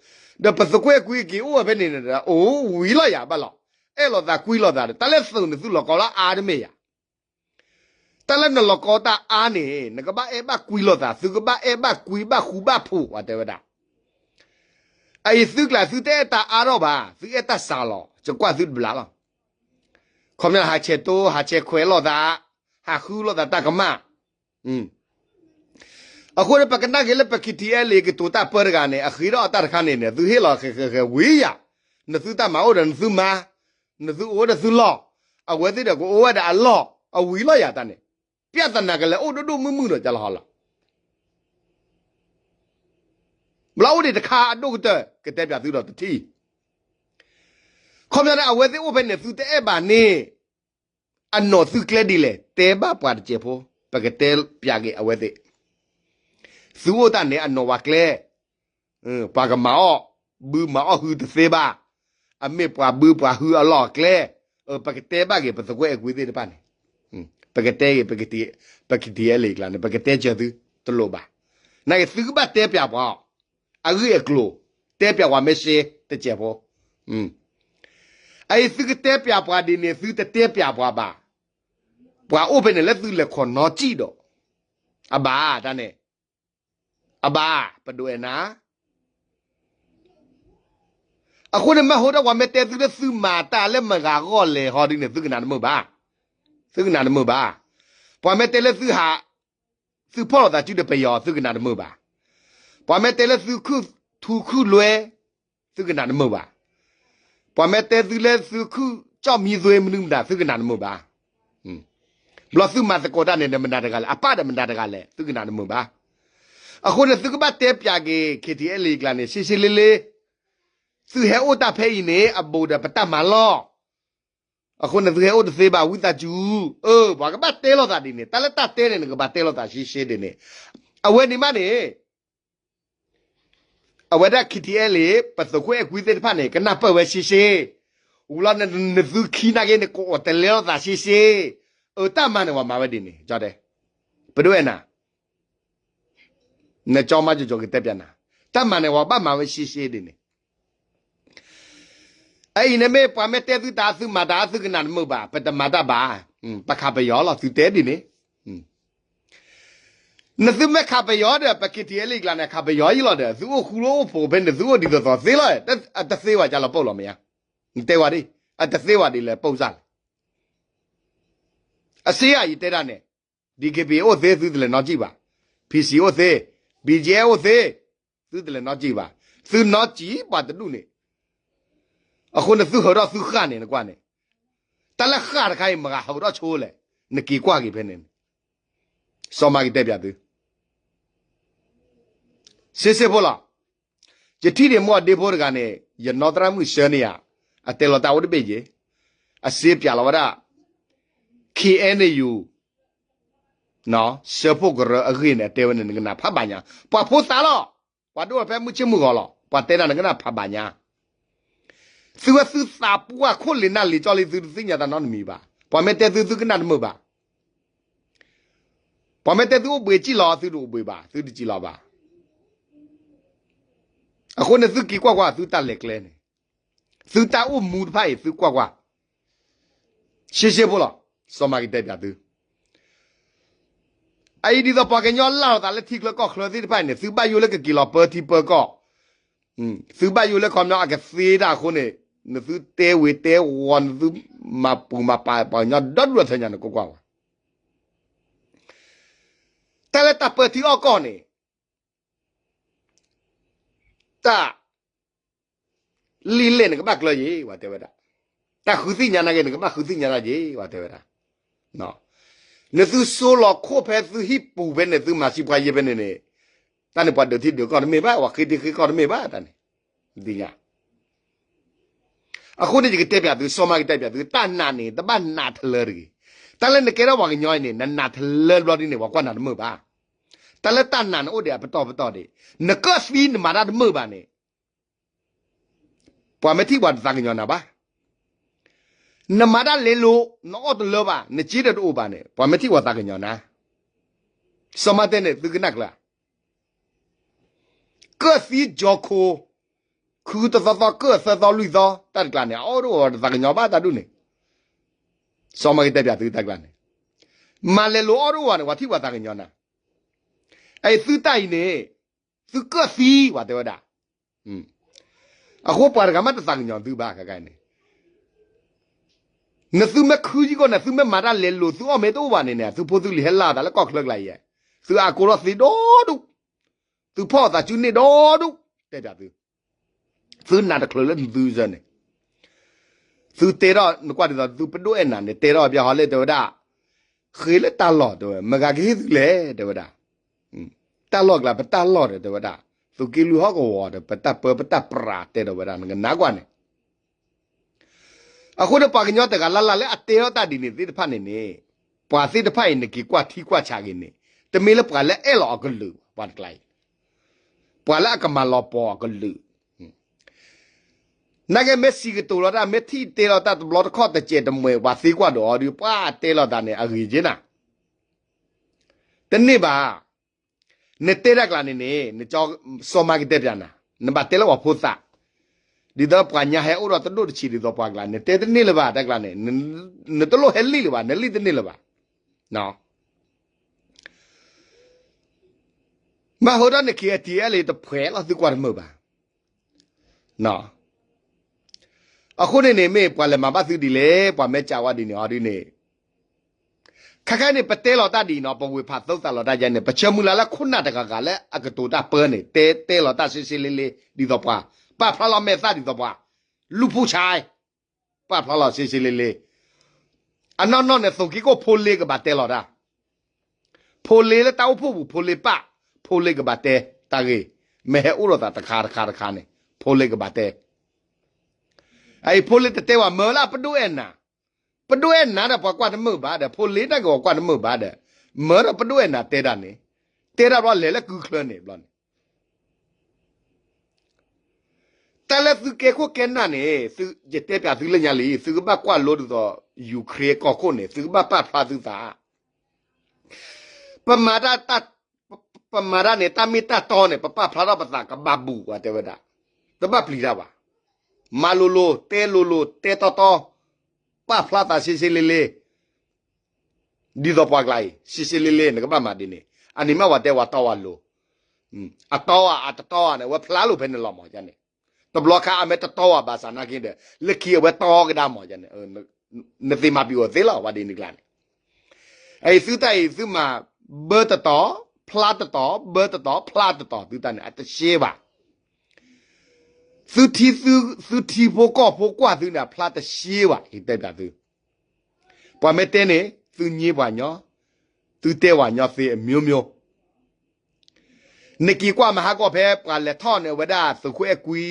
ဒီးပသုးကွဲကွံာ်က့ၤအိၣ်ဝဲဖဲန့ၣ်ဒီး အိၣ်ဝံၤလီၤယၤဘၣ်လီၤ. အဲၣ်လိာ်သးကွံလိာ်သးဒီး တၢ်လၢသုးန့ၣ်သုလီၤကီလၢအါတမ့ၢ်ယၤ. တၢ်လၢနလီၤကီတၢ်အါန့ၣ် နကဘၣ်အဲၣ်ဘၣ်ကွံလိာ်သး, သုကဘၣ်အဲၣ်ဘၣ်ကွံဘၣ်ဃူဘၣ်ဖိး ပှၤတဲဝဲဒၣ်. အအံၤသုကျါသုတအဲၣ်တၢ်အါထီၣ်ဘၣ်, သုအဲၣ်တၢ်စှၤလီၤ, ယကွၢ်သုတဘျီလီၤ. ခီပညီဟးဆဲးတိ ဟးဆဲးခွဲးလိာ်သး, ဟးဃုလိာ်သးတၢ်ကမၣ်. အဃိန့ၣ် ပကနၣ်က့ၤလၢပ KTLA ကတိၤတၢ်ပၢတဂၤန့ၣ် အဃ့ထီၣ်အတၢ်တခါန့ၣ်န့ၣ် သုဟ့ၣ်လီၤဃဲၤဃဲၤဃဲၤဝံၤယၤ, နသုတၢ်မၤအိၣ်ဒီးနသုမၤ, နသုအိၣ်ဝဲဒီးသုလီၢ်, အဝဲသ့ၣ်ဒီးကအိၣ်ဝဲဒၣ်အလီၢ်, အဝံၤလီၤယၤတၢ်န့ၣ်, ပြဿနာကလဲၤအိၣ်ဒိၣ်ဒိၣ်မုၢ်မုၢ်ဒီးကလီၤဟီလီၤ. ဘျီအိၣ်ဒံးတခါအဒိၣ်ကတၢၢ် ကတဲပၠးသုဒီးတထံၣ်. ခီပညီန့ၣ် အဝဲသ့ၣ်အိၣ်ဖဲန့ၣ် သုတအဲၣ်ဘၣ်န့ၣ် အနီၢ်သုကျဲဒ်လဲၣ် တဲဘၣ်ပှၤတစဲးဖိ, ပကတဲပၠးက့ၤအဝဲသ့ၣ်. သုအိၣ်တၢ်န့ၣ် အနီၢ်ဝဲကျဲ, ပှၤကမၤအီၣ်ဘုမၤအီၣ်ဟုတသ့ဘၣ်, အမ့ၢ်ပှၤဘုပှၤဟုအလီၢ်အကျဲ, ပကတဲဘၣ်က့ၤ ပသုးကွဲအဲၣ်ကွံသ့ၣ်တဖၣ်န့ၣ်, ပကတဲက့ၤ ပ KTLA ကျါန့ၣ် ပကတဲစၢၤသုတလိၣ်ဘၣ်. နာ်က့ သုကဘၣ်တဲပၠးပှၤအီၤ အဂ့ၢ်အကျိၤ, တဲပၠးပှၤမ့ၢ်စ့တစဲးဖိ. အအံၤသုကတဲပၠးပှၤဒ်န့ၣ် သုတတဲပၠးပှၤဘၣ်. ပှၤအိၣ်ဖဲန့ၣ်လၢသုလဲၤခိးနီကံၣ်ဒီး, အဘၣ်တၢ်န့ၣ်, အဘၣ် ပဒိးအဲၣ်နၤ အဃိန့ၣ် မ့ၢ်ဟိဒီးပှၤမ့ၢ်တဲသုလၢသုမၤတၢ်လၢမတၤဂီၢ်လဲၣ်ဟီဒ်န့ၣ် သုကနၣ်တမုာ်ဘၣ်, သုကနၣ်တမုာ်ဘၣ်. ပှၤမ့ၢ်တဲလၢသုဟး, သုဖီၣ်လိာ်သးစုဒီးပယီၤ သုကနၣ်တမုာ်ဘၣ်. ပှၤမ့ၢ်တဲလၢသုခုၣ်ထူခုၣ်လွဲ, သုကနၣ်တမုာ်ဘၣ်. ပှၤမ့ၢ်တဲသုလၢသုခုၣ်ကၠီၣ်မံသွ့မနုၤမတၤ သုကနၣ်တမုာ်ဘၣ်. ဘျီသုမၤသကိးတၢ်န့ၣ် မတၤတဂၤလဲၣ်, အပၢ်ဒီးမတၤတဂၤလဲၣ် သုကနၣ်တမုာ်ဘၣ်. အဃိန့ၣ် သုကဘၣ်တဲပၠးက့ၤ KTLA ကျါန့ၣ် ရှဲရှဲလ့လ့, သုဟဲအိၣ်တၢ်ဖဲအံၤန့ၣ် အဘူးဒီးပတၢ်မၤလီၢ်. အဃိန့ၣ် သုဟဲအိၣ်တသ့ဘၣ် ဝံသးစူၤ, အၢ ပှၤကဘၣ်တဲလိာ်သးဒ်န့ၣ်, တၢ်လၢတၢ်တဲန့ၣ် နကဘၣ်တဲလိာ်သးရှဲရှဲဒ်န့ၣ်. အဝဲန့ၣ်မးန့ၣ် အဝဲဒၣ် KTLA ပသုးခိၣ်အဲၣ်ကွံသ့ၣ်တဖၣ်န့ၣ် ကနၢ်ပၢၢ်ဝဲရှဲရှဲ, ဝံၤလီၤန့ၣ် နသုခံနာ်က့န့ၣ် ကအိးတလဲလိာ်သးရှဲရှဲ, အၢ တၢ်မၤန့ၣ် ပှၤမၤဝဲဒ်န့ၣ်, ကၠီတဲ, ပဒိၣ်အဲၣ်နၤ နကၠီမးကၠီကတဲပၠးနၤ, တၢ်မၤန့ၣ် ပှၤဘၣ်မၤဝဲရှဲရှဲဒ်န့ၣ်. အအံၤန့ၣ်မ့ၢ်ပှၤမ့ၢ်တဲသုတၢ် သုမၤတၢ် သုကနၣ်တမုာ်ဘၣ်, ပတမၤတၢ်ဘၣ်, ပခးပယီၤလီၤ သုတဲဒ်န့ၣ်. နသုမ့ၢ်ခးပယီၤဒီး ပ KTLA ကျါန့ၣ် ခးပယီၤအံၤလီၤဒီး သုအိၣ်ဃူအိၣ်ဖိးဖဲန့ၣ် သုအိၣ်ဒ်သိးသိးသ့လီၤ, အတသ့ဝဲကလီၤပှီၢ်လီၤမ့ၢ်ဧါ, နတဲဝဲဒ်, အတသ့ဝဲဒ်လဲၣ်ပီၢ်စၢ်လဲၣ်. အစ့ဧါ ယတဲဒၣ်န့ၣ်, DKBA အိၣ်သ့ သုတလဲၤနီၣ်ကံၣ်ဘၣ်, PC အိၣ်သ့, BGF အိၣ်သ့, သုတလဲၤနီၣ်ကံၣ်ဘၣ်, သုနီၣ်ကံၣ်ပှၤတဒူၣ်န့ၣ်, အဃိန့ၣ်သုဟးထီၣ်သုဃၣ်န့ၣ် နကွၢ်န့ၣ်, တၢ်လၢဃၣ်တခါအံၤ မတၤဟးထီၣ်ဆိလဲၣ်, နက့ၤကွၢ်က့ၤဖဲန့ၣ်, စီၤမၤကတဲပၠးသု စ့စ့ဖိလီၤ. ယထံၣ်န့ၣ် မိၢ်အဒ့ဖိတဂၤန့ၣ် ယနီၢ်သရၣ်မုၣ်ဆှၢန့ၢ်ယၤ, အတဲလီၤတၢ်အိၣ်တဘ့ၣ်ယဲ, အစ့ပၠးလီၤဝဲဒၣ် KNU စၢဖှိၣ်ကရၢအဂ့ၢ်န့ၣ် အတဲဝဲန့ၣ် နကနၣ်ဖးဘၣ်ညါ, ပှၤဖိသၣ်လီၤ, ပှၤဒိၣ်လီၤဖဲမုၢ်ဆ့ၣ်မုၢ်ဂီၤလီၤ, ပှၤတဲဒၣ်နကနၣ်ဖးဘၣ်ညါ. သုဝဲသုသးပှၢ်ခိၣ်လ့ၤနၢ်လ့ၤကၠီလံ သုတသ့ၣ်ညါတၢ်နီတမံၤဘၣ်, ပှၤမ့ၢ်တဲသု သုကနၣ်တမုာ်ဘၣ်. ပှၤမ့ၢ်တဲသုအိၣ်ဘှံးကံၣ်လီၤ သုတအိၣ်ဘှံးဘၣ်, သုတကံၣ်လီၤဘၣ်. အဃိန့ၣ်သုက့ၤကွၢ်ကွၢ် သုတၢ်လဲၤကျဲန့ၣ်, သုတၢ်အိၣ်မူတဖၣ်အံၤ သုကွၢ်ကွၢ်, ရှဲရှဲဖိလီၤ, စီၤမၤကတဲပၠးသု အအံၤဒ်သိးပှၤကညီလၢ်လိာ်သးလၢထံချၢကီၢ်ချၢသ့ၣ်တဖၣ်န့ၣ် သုဘၣ်ယိၣ်လၢကက့ၤလီၤပၢထံပၢကီၢ်, သုဘၣ်ယိၣ်လၢခီပညီအကသ့တၢ်အဃိန့ၣ်, နသုတဲဝ့ၤတဲဝီၤ နသုမၤပူၤမၤပာ်ပှၤကညီဒီဒူၣ်ဒီထၢညါန့ၣ် ကွၢ်ကွၢ်ဝဲ, တၢ်လၢတၢ်ပၢထံအီၣ်ကီၢ်န့ၣ် တၢ် လံာ်လဲၢ်နကဘၣ်ကျၢၤယ့ၤ ပှၤတဲဝဲဒၣ်, တၢ်ဃုသ့ၣ်ညါနာ်က့ နကဘၣ်ဃုသ့ၣ်ညါတၢ်ယ့ၤ ပှၤတဲဝဲဒၣ်. နသုစိလီၤခိၣ်ဖဲသုဟံၣ်ပူၤဖဲန့ၣ် သုမၤစံပှၤယ့ၤဖဲန့ၣ်န့ၣ်, တၢ်န့ၣ်ပှၤဒုးထံဒုးကီၢ်တမ့ၢ်ဘၣ်, ပှၤဃ့ထံဃ့ကီၢ်တမ့ၢ်ဘၣ်တၢ်န့ၣ်, ဒ်ညါ အဃိန့ၣ် ယကတဲပၠးသု, စီၤမၤကတဲပၠးသု, တၢ်နာ်န့ၣ် တဘၣ်နာ်ထလၢတဂ့ၤ. တၢ်လၢနကဲထီၣ်ပှၤကညီအံၤန့ၣ် နနာ်ထလၢဘျီဒ်န့ၣ် ပှၤကွၢ်နၤတမုာ်ဘၣ်. တၢ်လၢတၢ်နာ်န့ၣ်အိၣ်ဒံးအပတီၢ်ပတီၢ်ဒံး, နကၢၣ်သံနမၤတၢ်တမုာ်ဘၣ်န့ၣ် ပှၤမ့ၢ်ထံၣ်ပှၤတသးကညီၤနၤဘၣ်. နမၤတၢ်လဲလိာ် နအီၣ်တလၢဘၣ် နစ့ဒီးတအိၣ်ဘၣ်န့ၣ် ပှၤမ့ၢ်ထံၣ်ပှၤသးကညီၤနၤ. စီၤမၤတဲန့ၣ် သုကနၣ်ကျၢၤ, ကၢၣ်သံကၠီခိၣ် ခုတသီသီကၢၢ်သၢသီလွံၢ်သီ တၢ်တကျါန့ၣ် အအီၣ်တအိၣ်ဝဲတသးကညီၤဘၣ်တၢ်ဒူၣ်န့ၣ်, စီၤမၤက့တဲပၠးသုတၢ်ကျါန့ၣ်, မၤလဲၤလိၤအီၣ်တအိၣ်ဝဲန့ၣ် ပှၤထံၣ်ပှၤသးကညီၤနၤ, အအံၤသုတၢ်အံၤန့ၣ် သုကၢၣ်သံဝဲတဲဝဲဒၣ်, အဃိပှၤတဂၤမးတသးကညီၤသုဘၣ်ခဲခါအံၤန့ၣ်, နသုမ့ၢ်ခုယံၢ်ကီၢ်န့ၣ် သုမ့ၢ်မၤတၢ်လဲၤလိၤသုအီၣ်မ့ၢ်တအိၣ်ဘၣ်န့ၣ်န့ၣ် သုဖိသုလံၤဟဲလၢသးလၢကီၢ်ချၢကျါအံၤ, သုအကိးထီၣ်သံဒီဒူၣ်, သုဖီၣ်သးစုန့ၢ်ဒီဒူၣ်, တဲပၠးသု သုနးတချုးလၢနသုစၢၤန့ၣ်, သုတဲထီၣ်နကွၢ်ဒ်သိးသုပဒိၣ်အဲၣ်နၤန့ၣ် တဲထီၣ်ပၠးဟီလၢတဲဝဲဒၣ်, ဃ့လၢတၢ်လီၢ်တဲဝဲ မတၤဂၤကဟ့ၣ်သုလဲၣ် တဲဝဲဒၣ်, တၢ်လီၢ်ကျါပတၢ်လီၢ်ဒီးတဲဝဲဒၣ်, သုးက့လွံၢ်ဟီၣ်ကဝီၤဒီး ပတၢ်ပၢပတၢ်ပြးတဲဒီးဝဲဒၣ် နကနၣ်ကွၢ်န့ၣ် အဃိဒီးပှၤကညီတဂၤလၢ်လၢ်လၢအတဲထီၣ်တၢ်ဒ်န့ၣ်သ့ၣ်တဖၣ်န့ၣ်န့ၣ်, ပှၤသ့ၣ်တဖၣ်အံၤနက့ၤကွၢ်ထံကွၢ်ဆးက့ၤန့ၣ်, တမ့ၢ်လၢပှၤလၢအဲၣ်လီၤအကလုာ် ပှၤတကျါအံၤ, ပှၤလၢအကမၤလီၤပီၤအကလုာ်, နာ်က့မ့ၢ်စံးကတိၤလီၤတၢ် မ့ၢ်ထံၣ်တဲလီၤတၢ်တဘျီတခီၣ်တစဲးတမှဲၤ ပှၤသံကွၢ်ဒီးအီၤဒီး ပှၤတဲလီၤသးန့ၣ် အဂ့ၤက့နၤ, တန့ၢ်ဘၣ် နတဲတၢ်ကျါန့ၣ်န့ၣ် နကၠီစီၤမၤက့တဲပၠးနၤ, နဘၣ်တဲလၢပှၤဖိသၣ်, ဒ်သိးပှၤညါဟဲအိၣ်ဒီးတဒိၣ်တဆံးဒ်သိးပှၤကျါန့ၣ် တဲတန့ၢ်လၢၤဘၣ်တၢ်ကျါန့ၣ်, နတလိၣ်ဟဲလံၣ်လၢၤဘၣ်, နလံၣ်တန့ၢ်လၢၤဘၣ်, မ့ၢ်ဟီဒီးန ခ့အဲထံအဲလ့ တဖှဲးလီၤသုကွၢ်တမုာ်ဘၣ် အဃိန့ၣ်န့ၣ် မ့ၢ်ပှၤလဲၤမၤဘၣ်သုဒ်လဲၣ်, ပှၤမ့ၢ်ကးဝဲဒ်န့ၣ်အီၤဒ်န့ၣ်, ခဲခါန့ၣ် ပတဲလီၤတၢ်ဒ်အံၤနီၤ, ပဝ့ၢ်ဖးသီသးလီၤတၢ်ယါန့ၣ် ပဆၢမုၢ်လၢ်လၢခိၣ်နၢ်တဂၤဂၤလၢအကတိၤတၢ်ပၢန့ၣ် တဲတဲလီၤတၢ်ရှဲရှဲလ့လ့ ဒ်သိးပှၤ ပာ်ဖျါလီၤမဲာ်သၣ်ဒ်သိးပှၤ လူၢ်ဖူၣ်ဆါ ပာ်ဖျါလီၤရှဲရှဲလ့လ့, အနီၢ်နီၢ်န့ၣ် သုးက့ကိၣ်ဖိလ့ကဘၣ်တဲလီၤတၢ် ဖိလ့လၢတၢ်အိၣ်ဖှိၣ်ပူၤ ဖိလ့ပာ်, ဖိလ့ကဘၣ်တဲတၢ်ဂ့ၢ်, မ့ၢ်ဟဲအိၣ်လိာ်သးတခါတခါတခါန့ၣ် ဖိလ့ကဘၣ်တဲ, အအံၤဖိလ့တတဲဝဲ မၢလၢပဒိၣ်အဲၣ်နၤ, ပဒိၣ်အဲၣ်နၤဒီးပှၤကွၢ်တမုာ်ဘၣ်ဒီး ဖိလ့တၢ်ကဝီၤကွၢ်တမုာ်ဘၣ်ဒီး, မၢဒီးပဒိၣ်အဲၣ်နၤတဲတၢ်န့ၣ်, တဲတၢ်ဘျီလဲၤလၢကုချၢန့ၣ်ဘျီန့ၣ် တၢ်လၢသုကဲခိၣ်ကဲနၢ်န့ၣ် ယတဲပၠးသုလၢညါလံ, သုကဘၣ်ကွၢ်လိဒ်သိး ယူၤခရ့ၣ်ကီၢ်ခိၣ်န့ၣ် သုကဘၣ်ပာ်ဖျါသုသး, ပမၤတၢ်, ပမၤတၢ်န့ၣ် တၢ်မ့ၢ်တၢ်တီန့ၣ် ပပာ်ဖျါထီၣ်ပသးကဘၣ်ဘူး ပှၤတဲဝဲဒၣ်, တဘၣ်ပျံၤတၢ်ဘၣ်, မၤလိၤလိၤ တဲလိၤလိၤ တဲတီတီ, ပာ်ဖျါသးရှဲရှဲလ့လ့ ဒ်သိးပှၤကျါအံၤ ရှဲရှဲလ့လ့ နကဘၣ်မၤဒ်န့ၣ်, အန့ၣ်မ့ၢ်ဝဲတဲဝဲတီဝဲလိၤ, အတီဧါ အတတီဧါန့ၣ် အဝဲဖျါလိာ်ဖဲန့ၣ်လီၤမးန့ၣ်, တဘျီခါအမ့ၢ်တတီဧါဘၣ်ဆၣ်နာ်က့ဒီး လၢခံအဝဲတီကဒါမးန့ၣ်, နသ့မၤပျံၤအီၤသ့လီၤ ဝဲဒ်န့ၣ်ကျါန့ၣ်, အအံၤသုတၢ်အံၤသုမၤ ဘၢတတီၤ, ဖျါတတီၤ, ဘၢတတီၤ, ဖျါတတီၤ သုတၢ်န့ၣ် အတရှဲဘၣ် သုထံ, သုထံဖိကီၢ်ဖိကွၢ်သုန့ၣ် အဖျါတရှဲဘၣ် ယတဲပၠးသု, ပှၤမ့ၢ်တဲန့ၣ် သုညင်းပှၤညီ, သုတဲပှၤညီသ့အမျိုးမျိုး, နက့ၤကွၢ်မဟါကီၢ်ဖဲပှၤလဲၤထီၣ်န့ၣ်ဝဲဒၣ် သုးခိၣ်အဲၣ်ကွံ,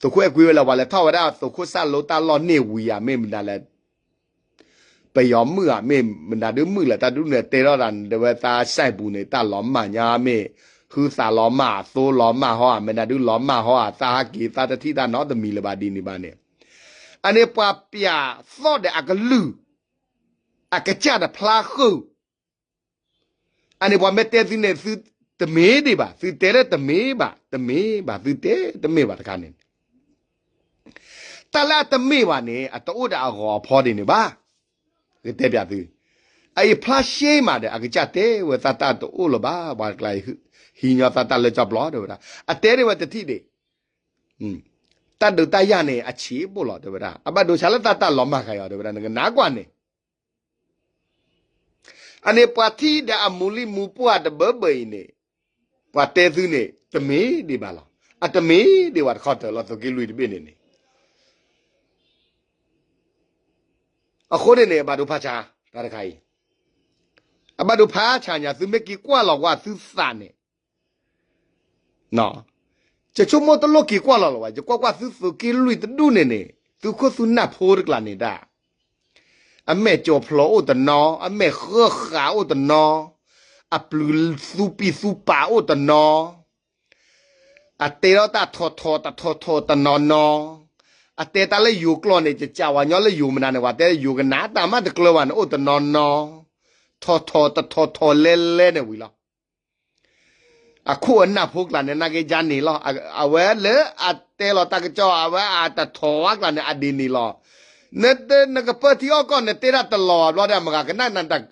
သုးခိၣ်အဲၣ်ကွံဝဲလၢပှၤလဲၤထီၣ်ဝဲဒၣ် သုးခိၣ်စၢ်လိတၢ်လီၢ်န့ၢ်ဝံၤဧါ မ့ၢ်မနုၤလဲၣ် ပယီၤမုၣ်ဧါ မ့ၢ်မနုၤဒုမုၣ်လဲၣ် တၢ်ဒုးန့ၣ်တဲထီၣ်တၢ်န့ၣ် တဲဝဲသးစဲးပူၤန့ၣ် တၢ်လီၤမၢ်ညါမ့ၢ် ဟုသးလီၤမၢ် အသိလီၤမၢ်ဟီဧါ မနုၤဒုလီၤမၢ်ဟီဧါ သးဟးက့ၤသးတထံၣ်တၢ်နီတမံၤလၢၤဘၣ်ဒ်န့ၣ်ဘၣ်န့ၣ်, အန့ၣ်ပှၤပၠးသီၣ်ဒီးအကလုၢ် အကစၢ်တဖျါဃုာ် အန့ၣ်ပှၤမ့ၢ်တဲသုန့ၣ် သုတမ့ၢ်ဒံးဘၣ် သုတဲလၢတမ့ၢ်ဘၣ် တမ့ၢ်ဘၣ် သုတဲတမ့ၢ်ဘၣ်တခါန့ၣ်, တၢ်လၢအတမ့ၢ်ဘၣ်န့ၣ် အတအိၣ်ဒီးအဂီၤအဖီဒ်န့ၣ်ဘၣ်, ကတဲပၠးသု, အအံၤဖျါရှဲမးဒီး အကစၢ်တဲဝဲသးတၢ်တအိၣ်လၢၤဘၣ် ပှၤတကျါအံၤ ဟံးညီသးတၢ်လၢကၠီပျီတဲဝဲဒၣ် အတဲဒ်ဝဲတထံၣ်ဒံး, တၢ်ဒုးတၢ်ယၤန့ၣ် အဆံးဘိၣ်လီၤတဲဝဲဒၣ် အဘၣ်ဒိဆါလၢသးတၢ်လီၤမၢ်ဃာ်အီၤတဲဝဲဒၣ် နကနၣ်ကွၢ်န့ၣ် အန့ၣ်ပှၤထံၣ်ဒီးအမူလံမူပှၢ်တဘၢဘၢအံၤန့ၣ်, ပှၤတဲသုန့ၣ် တမ့ၢ်ဒံးဘၣ်လီၤ. အတမ့ၢ်ဒံးဘၣ်တခီတၢၢ်လီၤ သုးက့လွံၢ်တဘ့ၣ်န့ၣ်န့ၣ်. အဃိန့ၣ်န့ၣ် အဘၣ်ဒိဖးဆါ တၢ်တခါအံၤ, အဘၣ်ဒိဖးဆါညါ သုမ့ၢ်က့ၤကွၢ်လီၤကွၢ်သုသးန့ၣ် ယဆိကမိၣ်တလိၣ်က့ၤကွၢ်လီၤလၢၤဘၣ်, ယကွၢ်ကွၢ်သုသုးက့လွံၢ်တဒူၣ်န့ၣ်န့ၣ် သုးခိၣ်သုးနၢ်ဖိတကျါန့ၣ်ဒၣ်, အမဲာ်ကၠီၤဖျိးအိၣ်တနီၤ, အမဲာ်ဃၢဃာ်အိၣ်တနီၤ, အပျုၤသူပံၤသူပာ်အိၣ်တနီၤ, အတဲထီၣ်တၢ်ထီၣ်ထီၣ်တထီၣ်ထီၣ်တနီၤနီၤ, အတဲတၢ်လၢယိၤကျိာ်န့ၣ် ကစၢ်ဝဲညီလၢယိၤမနုၤန့ၣ် ပှၤတဲယိၤကနၣ်တၢ်မးတကျၢၤဘၣ်န့ၣ် အိၣ်တနီၤနီၤ, ထီၣ်ထီၣ်တထီၣ်ထီၣ်လဲလဲန့ၣ်ဝံၤလီၤ. အခိၣ်အနၢ်ဖိကျါန့ၣ် နာ်က့ယါန့ၣ်လီၤ. အဝဲလၢအတဲလီၤတၢ်ကစီၣ် အဝဲအတထီၣ်ဝါကျါန့ၣ် အဒ်န့ၣ်လီၤ. န နကပၢထံအီၣ်ကီၢ် နတဲတၢ်တလီၤဘျီဒီး မဂၤကနၣ်နတၢ်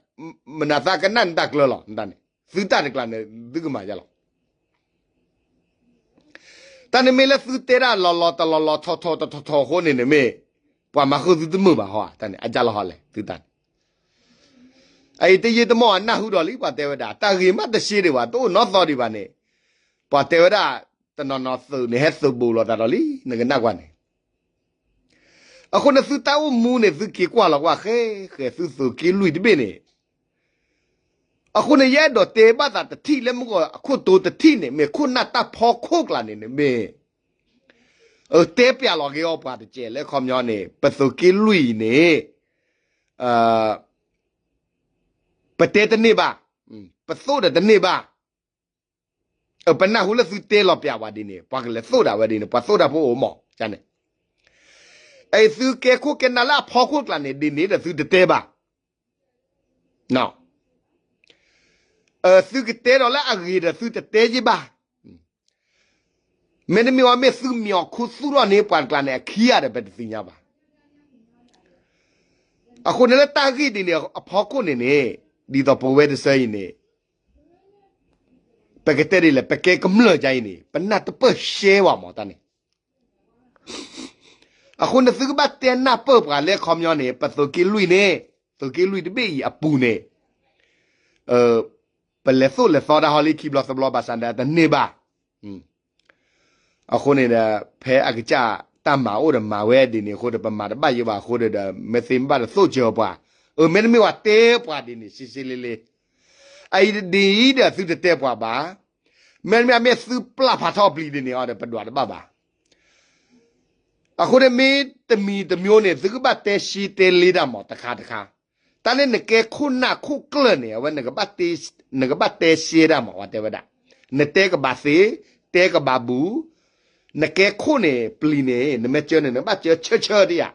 မနၤသးကနၣ်နတၢ်ကျၢၤလီၤ. န့ၣ် သုတၢ်တကျါန့ၣ် သုကမၤယါလီၤ. တၢ်န့ၣ်မ့ၢ်လၢသုတဲဒၣ်လီၤလီၤတလီၤလီၤ ထီၣ်ထီၣ်တထီၣ်ထီၣ်အဃိန့ၣ်န့ၣ်မ့ၢ် ပှၤမၤဃုာ်သုတမုာ်ဘၣ်ဟီဧါ. တၢ်န့ၣ် အကၢ်လီၤဟီလဲၣ် သုတၢ်န့ၣ် အအံၤတယံာ်တမီၢ်အနၢ်ဟူဒီးလံ ပှၤတဲဝဲဒၣ် တၢ်ဂ့ၢ်မးတရှဲဒံးဘၣ် တအိၣ်နီသိးဒံးဘၣ်န့ၣ် ပှၤတဲဝဲဒၣ် တနီၤနီၤသုးန့ၣ် ဟဲသုးဘူးလိာ်သးဒီးလံ နကနၣ်ကွၢ်န့ၣ် အဃိန့ၣ်သုတၢ်အိၣ်မူန့ၣ် သုက့ၤကွၢ်လီၤကွၢ်ဃဲ ဃဲသုသုးက့လွံၢ်တဘ့ၣ်န့ၣ် အဃိန့ၣ် ယအဲၣ်ဒိးတဲဘၣ်သးတထံၣ်လၢမုၢ်ဂီၤအခိၣ်တိတထံၣ်န့ၣ် မ့ၢ်ခိၣ်နၢ်တၢ်ဖီခိၣ်ကျါန့ၣ်န့ၣ်မ့ၢ် တဲပျးလီၤက့ၤအီၤပှၤတကဲးလၢခီပညီန့ၣ် ပသုးက့လွံၢ်အံၤန့ၣ် ပတဲတန့ၢ်ဘၣ်, ပသိၣ်ဒီးတန့ၢ်ဘၣ်, ပနၢ်ဟူလၢသုတဲလီၤပျးဝဲဒ်န့ၣ် ပှၤကလဲၤသိၣ်ဒၣ်ဝဲဒ်န့ၣ် ပှၤသိၣ်တၢ်ဖိအိၣ်မးန့ၣ်, အံၤသုကဲခိၣ်ကဲနၢ်လၢအဖီခိၣ်ကျါန့ၣ် ဒ်န့ၣ်ဒီးသုတတဲဘၣ် သုကတဲဒီးလၢအဂ့ၤဒီးသုတတဲယ့ၢ်ဘၣ်. မ့တမ့ၢ်ဝဲမ့ၢ်သုမ့ၢ်အီၤခူသူၣ်ထီၣ်န့ၣ် ပှၤတကျါန့ၣ် အခံဂၤဒီးပတသ့ၣ်ညါဘၣ်. အဃိန့ၣ်လၢတၢ်ဂ့ၢ်ဒ်န့ၣ်အဖီခိၣ်န့ၣ်န့ၣ် ဒ်သိးပဝဲတစၢအံၤန့ၣ် ပကတဲဒ်လဲၣ် ပကဲကမျၢၢ်ဒ်အံၤန့ၣ် ပနၢ်တပၢၢ်ရှဲဝဲမးတၢ်န့ၣ် အဃိန့ၣ်သုကဘၣ်တဲနၢ်ပၢၢ်ပှၤလၢခီပညီန့ၣ် ပသုးက့လွံၢ်န့ၣ် သုးက့လွံၢ်တဘ့ၣ်အံၤအပူၤန့ၣ် ပလဲၤသိၣ်လဲၤသီတၢ်ဟီလံခံဘျီသၢဘျီဘၣ်ဆၣ်ဒီးတန့ၢ်ဘၣ်. အဃိန့ၣ်ဒီး ဖဲအကစၢ်တၢ်မၤအိၣ်ဒီးမၤဝဲဒ်န့ၣ်အဃိဒီး ပမၤတဘၣ်ယိဘၣ်အဃိဒီး မ့ၢ်သ့မ့ၢ်ဘၣ်ဒီးသိၣ်စၢၤပှၤ, အမ့တမ့ၢ်ဝဲတဲပှၤဒ်န့ၣ် ရှဲရှဲလ့လ့ အအံၤဒ်အံၤဒီးသုတတဲပှၤဘၣ်. မ့တမ့ၢ်အမ့ၢ်သုပျၢ်ဖးထီၣ်ပျံၤဒ်န့ၣ်အီၤဒီးပဒွးတဘၣ်ဘၣ်. အဃိန့ၣ်မ့ၢ်တမံၤတမံၤန့ၣ် သုကဘၣ်တဲရှဲတဲလ့တၢ်မးတခါတခါ, တၢ်လၢနကဲခိၣ်နၢ်ခိၣ်ကျၢၢ်န့ၣ် အဝဲ နကဘၣ်တဲရှဲတၢ်မး ပှၤတဲဝဲဒၣ်, နတဲကဘၣ်သ့, တဲကဘၣ်ဘူး, နကဲခိၣ်န့ၣ်ပျံၤန့ၣ် နမ့ၢ်ကၢန့ၣ် နကဘၣ်ကၢဆၢဆၢတယၤ,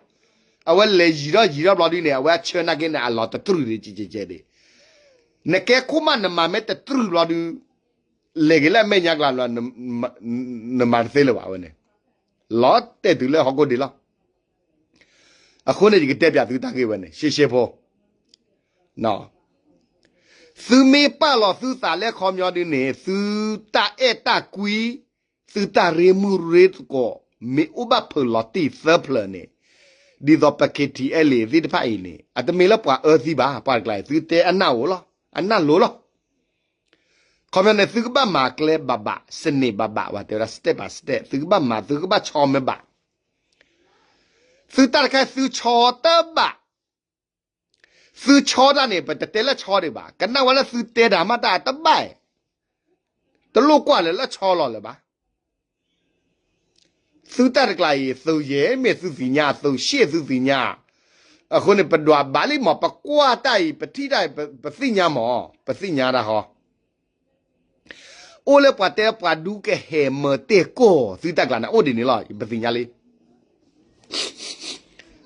အဝဲလဲၤယံၤထီၣ်ယံၤထီၣ်ဘျီဒုန့ၣ် အဝဲအဆၢနာ်က့န့ၣ် အလီၤတတြူာ်ဒံးကဲကဲဒံး နကဲခိၣ်မးနမၤမ့ၢ်တတြူာ်ဘျီဒု လဲၤက့ၤလၢအမဲာ်ညါကျါလီၤ, နမၤတသ့လၢၤဘၣ်ဝဲန့ၣ်, လီၤတဲာ်တုၤလၢဟီၣ်ခိၣ်ဒံးလီၤ. အဃိန့ၣ် ယကတဲပျးသုတၢ်ဂ့ၢ်ဝဲန့ၣ် ရှဲရှဲဖိ, သုမ့ၢ်ပာ်လီၤသုသးလၢခီပညီဒ်န့ၣ် သုတၢ်အဲၣ်တၢ်ကွံ, သုတၢ်ရ့မုၢ်ရ့သကိး မ့ၢ်အိၣ်ဘၣ်ဖုးလီၤတံၢ်သၢဖျၢၣ်န့ၣ်, ဒ်သိးပ KTLA သ့ၣ်တဖၣ်အံၤန့ၣ် အတမ့ၢ်လၢပှၤအၢသံဘၣ်, ပှၤတကျါအံၤ သုတဲအနၢ်အိၣ်လီၤ, အနၢ်လိၤလီၤ. ခီပညီန့ၣ် သုကဘၣ်မၤကျဲဘၣ်ဘၣ်, စနစ်ဘၣ်ဘၣ်, ပှၤတဲဝဲဒၣ် step by step, သုကဘၣ်မၤ သုကဘၣ်ဆီမ့ၢ်ဘၣ်, သုတၢ်တခါ သုဆီတဘၣ်, သုဆီတၢ်န့ၣ် ပတတဲလၢဆီဒံးဘၣ်, ကနၣ်ဝဲလၢသုတဲတၢ်မးတၢ်တဘၣ်, တလိၣ်ကွၢ်လၢၤလၢဆီလီၤလၢၤဘၣ်. သုတၢ်တကျါအံၤ သုးယဲၢ်မ့ၢ်သုသ့ၣ်ညါ, သုးရှဲၣ်သုသ့ၣ်ညါ, အဃိန့ၣ် ပဒွးဘၣ်လံမး, ပကွၢ်တၢ်အံၤ ပထံၣ်တၢ်အံၤ ပသ့ၣ်ညါမး, ပသ့ၣ်ညါတၢ်ဟီ အိၣ်လၢပှၤတဲပှၤဒူကဟဲမၤတဲၢ်ကီၢ် သုတၢ်ကျါန့ၣ် အိၣ်ဒ်န့ၣ်လီၤ, ပသ့ၣ်ညါလံ.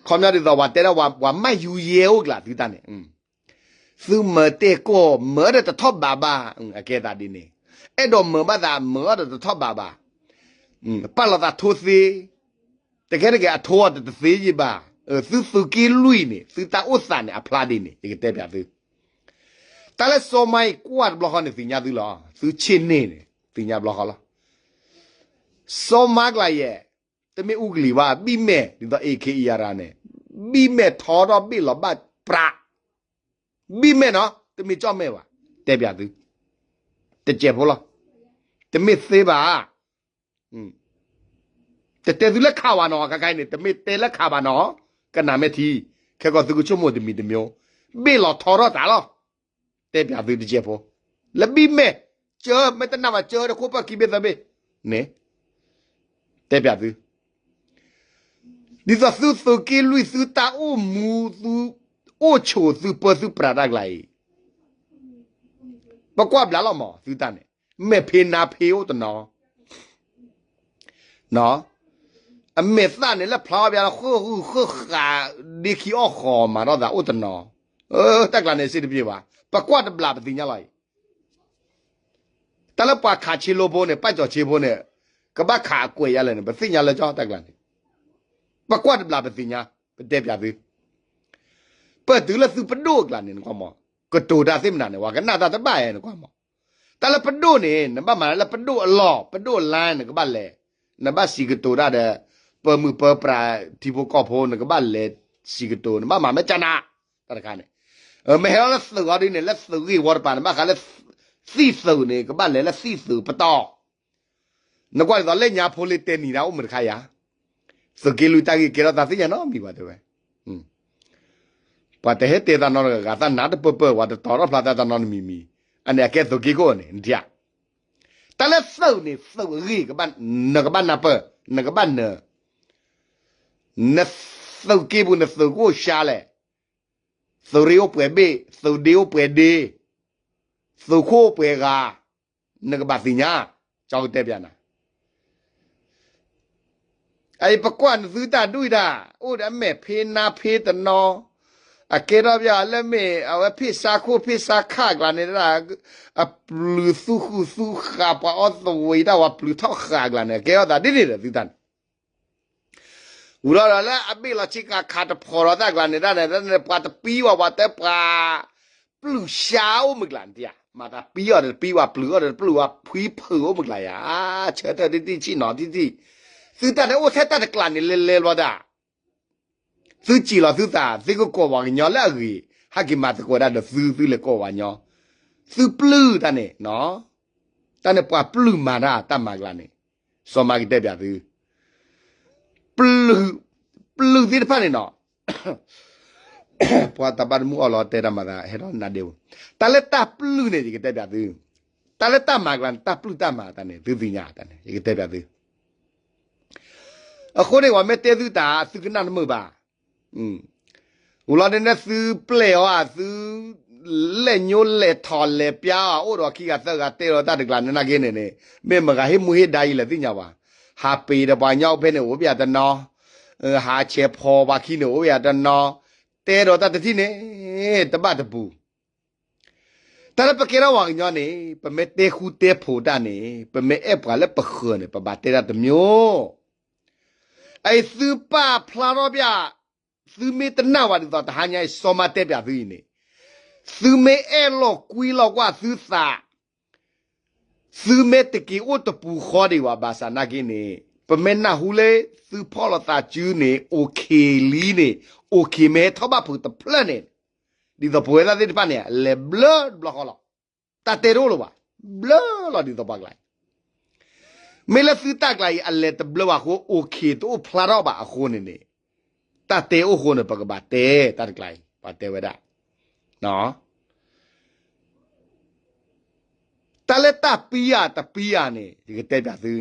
ခီပညီဒ်သိးပှၤတဲဒၣ်ပှၤမၤယူၤယဲၢ်အိၣ်ကျါ သုတၢ်န့ၣ်, သုမၤတဲၢ်ကီၢ် မၤဒီးတထီၣ်ဘးဘၣ်, အကဲသးဒ်န့ၣ်, အဲၣ်ဒိးမၤဘၣ်သး မၤအီၤဒီးတထီၣ်ဘးဘၣ်, ပာ်လီၤသးထိသ့, တကဲတကဲအထိအီၤတတသ့ယ့ၢ်ဘၣ်, သုသုးက့လွံၢ်န့ၣ် သုတၢ်အိၣ်သးန့ၣ် အဖျါဒ်န့ၣ် ယကတဲပျးသု တၢ်လၢစီၤမါအံၤကွၢ်တဘျီဃီန့ၣ် သ့ၣ်ညါသုလီၤ, သုဆ့ၣ်န့ၣ်န့ၣ် သ့ၣ်ညါဘျီဃီလီၤ. စီၤမါကျါယဲၢ်, တမ့ၢ်အူကလံၤဘၣ်, ဘံၣ်မဲာ် ဒ်သိး AK အံၤရၤန့ၣ်, ဘံၣ်မဲာ်ထီထီၣ်ဘ့ၣ်လီၤဘၣ်ပြး, ဘံၣ်မဲာ်နီၤ, တမ့ၢ်ကၠီၣ်မဲာ်ဘၣ်, တဲပျးသု, တစဲးဖိလီၤ, တမ့ၢ်သ့ဘၣ် တတဲသုလၢခးဝဲနီၤ, ခဲခါအံၤန့ၣ် တမ့ၢ်တဲလၢခးဘၣ်နီၤ, ကနၣ်မ့ၢ်ထံ, ခဲကီးသုကဆိကမိၣ်တမံၤတမံၤ, ဘ့ၣ်လီၤထီထီၣ်တၢ်လီၤ, တဲပျးသုတစဲးဖိ, လၢဘံၣ်မဲာ်, ကၢ မ့ၢ်တနၢ်ဘၣ်ကၢဒီးခိၣ်ပၢ်ခံဘ့ၣ်သၢဘ့ၣ်, န့ၣ်, တဲပျးသု ဒ်သိးသုသုးက့လွံၢ် သုတၢ်အိၣ်မူ သုအိၣ်ဆိးသုပၢသုပြးတၢ်ကျါအံၤ, ပကွၢ်ဘျးလီၤမး သုတၢ်န့ၣ်, မဲာ်ဖံးနါဖံးအိၣ်တနီၤ, အမဲာ်သၣ်န့ၣ်လၢဖျါဘၣ်လၢဃုဃုဃုဃာ် ဒ့ခံအီၣ်ဃီၤမၤထီၣ်သးအိၣ်တနီၤ, တၢ်ကျါန့ၣ်စ့တပျ့ၤဘၣ်, ပကွၢ်တဘျးပသ့ၣ်ညါလီၤအံၤ တၢ်လၢပှၤခးဆ့လိဖိန့ၣ် ပၢ်ကၠီၤဆ့ဖိန့ၣ် ကဘၣ်ခးအကွဲးယါလဲၣ်န့ၣ် ပသ့ၣ်ညါလၢကၠီတၢ်ကျါန့ၣ်, ပကွၢ်တဘျီပသ့ၣ်ညါ, ပတဲပၠးသု, ပတုၤလၢသုပဒိၣ်အကျါန့ၣ် နကွၢ်မး, ကတိၤတၢ်သ့ၣ်မနၤန့ၣ် ပှၤကနၣ်တၢ်တဘၣ်ဧါ နကွၢ်မး, တၢ်လၢပဒိၣ်န့ၣ် နဘၣ်မၤလၢပဒိၣ်အလီၢ် ပဒိၣ်လါ နကဘၣ်လဲၤ, နဘၣ်စံးကတိၤတၢ်ဒီး ပၢမုၢ်ပၢပြးထံဖိကီၢ်ဖိ နကဘၣ်လဲၤစံးကတိၤ နဘၣ်မၤမ့ၢ်ကနၣ်, တၢ်တခါန့ၣ်, မ့ၢ်ဟဲလီၤလၢသုးအီၤဒ်န့ၣ် လၢသုးဂ့ၢ်ဝီတပၤ နဘၣ်ဃးလၢ သံၣ်သုးန့ၣ် ကဘၣ်လဲၤလၢသံၣ်သုးပတီၢ် နကွၢ်ဒ်သိးလၢညါဖိလ့တဲနံၤဒၣ်အိၣ်မုာ်တခါယၤ, သုးက့လွံၢ်တၢ်ဂ့ၢ်ကဲထီၣ်သးသ့ၣ်ညါနီတမံၤဘၣ်တဲဝဲ, ပှၤတဟဲတဲသးနီတဂၤဂၤ သးနါတပၢၢ်ပၢၢ် ပှၤတတီၤထီၣ်ဖျါသးတၢ်နီတမံၤမံၤ, အန့ၣ်အကဲသုးက့ခိၣ်န့ၣ် နထံၣ်ဧါ, တၢ်လၢသုးန့ၣ် သုးအဂ့ၢ် နကဘၣ်နၢ်ပၢၢ် နကဘၣ်နၢၤ, နသုးက့ပူၤ နသုးကအိၣ်ဆှါလဲၣ်, သုးရ့အိၣ်ပှဲၤဘ့ၣ် သုးဒ့အိၣ်ပှဲၤဒ့ သုးခိၣ်အိၣ်ပှဲၤဂၤ, နကဘၣ်သ့ၣ်ညါ, ကၠီကတဲပၠးနၤ, အအံၤပကွၢ်နသုတၢ်ဒုၣ်တၢ် အိၣ်ဒီးအမဲာ်ဖ့နါဖ့တနီၤ, အကဲထီၣ်ပၠးလၢမ့ၢ်အဝဲဖ့ၣ်ဆါခိၣ်ဖ့ၣ်ဆါခၣ်အကျါန့ၣ်ဒၣ်, အပျုၤသူဃုာ်သူဃာ်ပှၤအီသဝံးတၢ် ပှၤပျုၤထီၣ်ဃာ်အကျါန့ၣ် အကဲထီၣ်သးဒ်န့ၣ်ဒီးသုတၢ်န့ၣ် ဝံၤဒီးလၢအဘ့ၣ်လီၤဆ့ကၤခးတဖီၣ်ဒီးတၢ်ကျါန့ၣ်ဒၣ်န့ၣ် ပှၤတပံဝဲ ပှၤတဲပှၤ ပျုၤဆါအိၣ်မုာ်ကျါန့ၣ်ဧါ, မၤသးပံအီၤဒီးတပံ ပှၤပျုၤအီၤဒီးတပျုၤ ပှၤဖှံဖုးအိၣ်မုာ်ကျါယၤ, ဆၢထၢၣ်တံၢ်တံၢ်ဆံၣ်နီၤတံၢ်တံၢ်, သုတၢ်န့ၣ်အိၣ်ထဲတၢ်တကျါန့ၣ်လဲၤလဲၤဘျီဒၣ် သုစံးလီၤသုသး သုကကိးပှၤကညီလၢအဂ့ၤ ဟဲက့ၤမၤသကိးဒၣ်ဒီးသု သုလဲၤကိးပှၤကညီ, သုပျုၢ်တၢ်န့ၣ်, တၢ်န့ၣ်ပှၤပျုၢ်မၤတၢ်တၢ်မၤကျါန့ၣ်, စီၤမၤကတဲပၠးသု, ပျုၢ်, ပျုၢ်သ့ၣ်တဖၣ်န့ၣ်နီၤ, ပှၤတၢ်ဘၣ်တမုၢ်အီၣ်လီၤတဲတၢ်မၤသး ဟဲထီၣ်နါဒ့ပူၤ, တၢ်လၢတၢ်ပျုၢ်န့ၣ် ယကတဲပၠးသု, တၢ်လၢတၢ်မၤကျါန့ၣ် တၢ်ပျုၢ်တၢ်မၤတၢ်န့ၣ် သုသ့ၣ်ညါတၢ်န့ၣ် ယကတဲပၠးသု, အဃိန့ၣ် ပှၤမ့ၢ်တဲသုတၢ် သုကနၣ်တမုာ်ဘၣ်, ဝံၤလီၤဒ်န့ၣ်သုပျဲၢ်အီၤ သု လဲၢ်ညိလဲၢ်ထီၣ်လဲၢ်ပျါအီၤ အိၣ်ဒီးခံဂၤသၢဂၤတဲလီၤတၢ်တကျါန့ၣ် နာ်က့န့ၣ်န့ၣ် မ့ၢ်မဂၤဟ့ၣ်မူဟ့ၣ်ဒါယံၤလဲၣ်သ့ၣ်ညါဘၣ်, ဟးပ့ၤဒီးပှၤကညီအိၣ်ဖဲန့ၣ် အိၣ်ဘၣ်ယၤတနီၤ, ဟးဆဲးဖီၣ်ပှၤခံန့ၣ် အိၣ်ဘၣ်ယၤတနီၤ, တဲဒီးတၢ်တထံၣ်န့ၣ် တဘၣ်တပူၤ တၢ်လၢပကဲထီၣ်ပှၤကညီန့ၣ် ပမ့ၢ်တဲဃူတဲဖိးတၢ်န့ၣ် ပမ့ၢ်အဲၣ်ပှၤလၢပဃၢၤန့ၣ် ပဘၣ်တဲတၢ်တမျိုး, အအံၤသုပာ်ဖျါထီၣ်ပၠး, သုမ့ၢ်တနာ်ဝဲဒ်သိးတဟါညါအံၤ စီၤမၤတဲပၠးသုအံၤန့ၣ်, သုမ့ၢ်အဲၣ်လီၤကွံလီၤကွၢ်သုသး သုမ့ၢ်တက့ၤအိၣ်တပူၤဃီဒံးဘၣ် ဘၣ်ဆၣ်နာ်က့န့ၣ် ပမ့ၢ်နၢ်ဟူလၢ သုဖီၣ်လိာ်သးစုန့ၣ် OKလံန့ၣ်, OKမ့ၢ်ဟဲထီၣ်ဘၣ်ဖုးတဖျၢၣ်န့ၣ်, ဒ်သိးပဝဲဒၣ်သ့ၣ်တဖၣ်န့ၣ် လဲၤဘျၢတဘျီဃီလီၤ. တၢ်တဲတအိၣ်လၢၤဘၣ်, ဘျၢလီၤဒ်သိးပှၤကျါအံၤ မ့ၢ်လၢသုတၢ်ကျါအံၤ အလဲၤတဘျၢဘၣ်အဃိ OK တအိၣ်ဖျါထီၣ်ဘၣ်အဃိန့ၣ်န့ၣ်, တၢ်တဲအိၣ်ဃိန့ၣ် ပကဘၣ်တဲတၢ်တကျါအံၤ ပှၤတဲဝဲဒၣ် တၢ်လၢတၢ်ပံဧါတပံဧါန့ၣ် ယကတဲပၠးသု,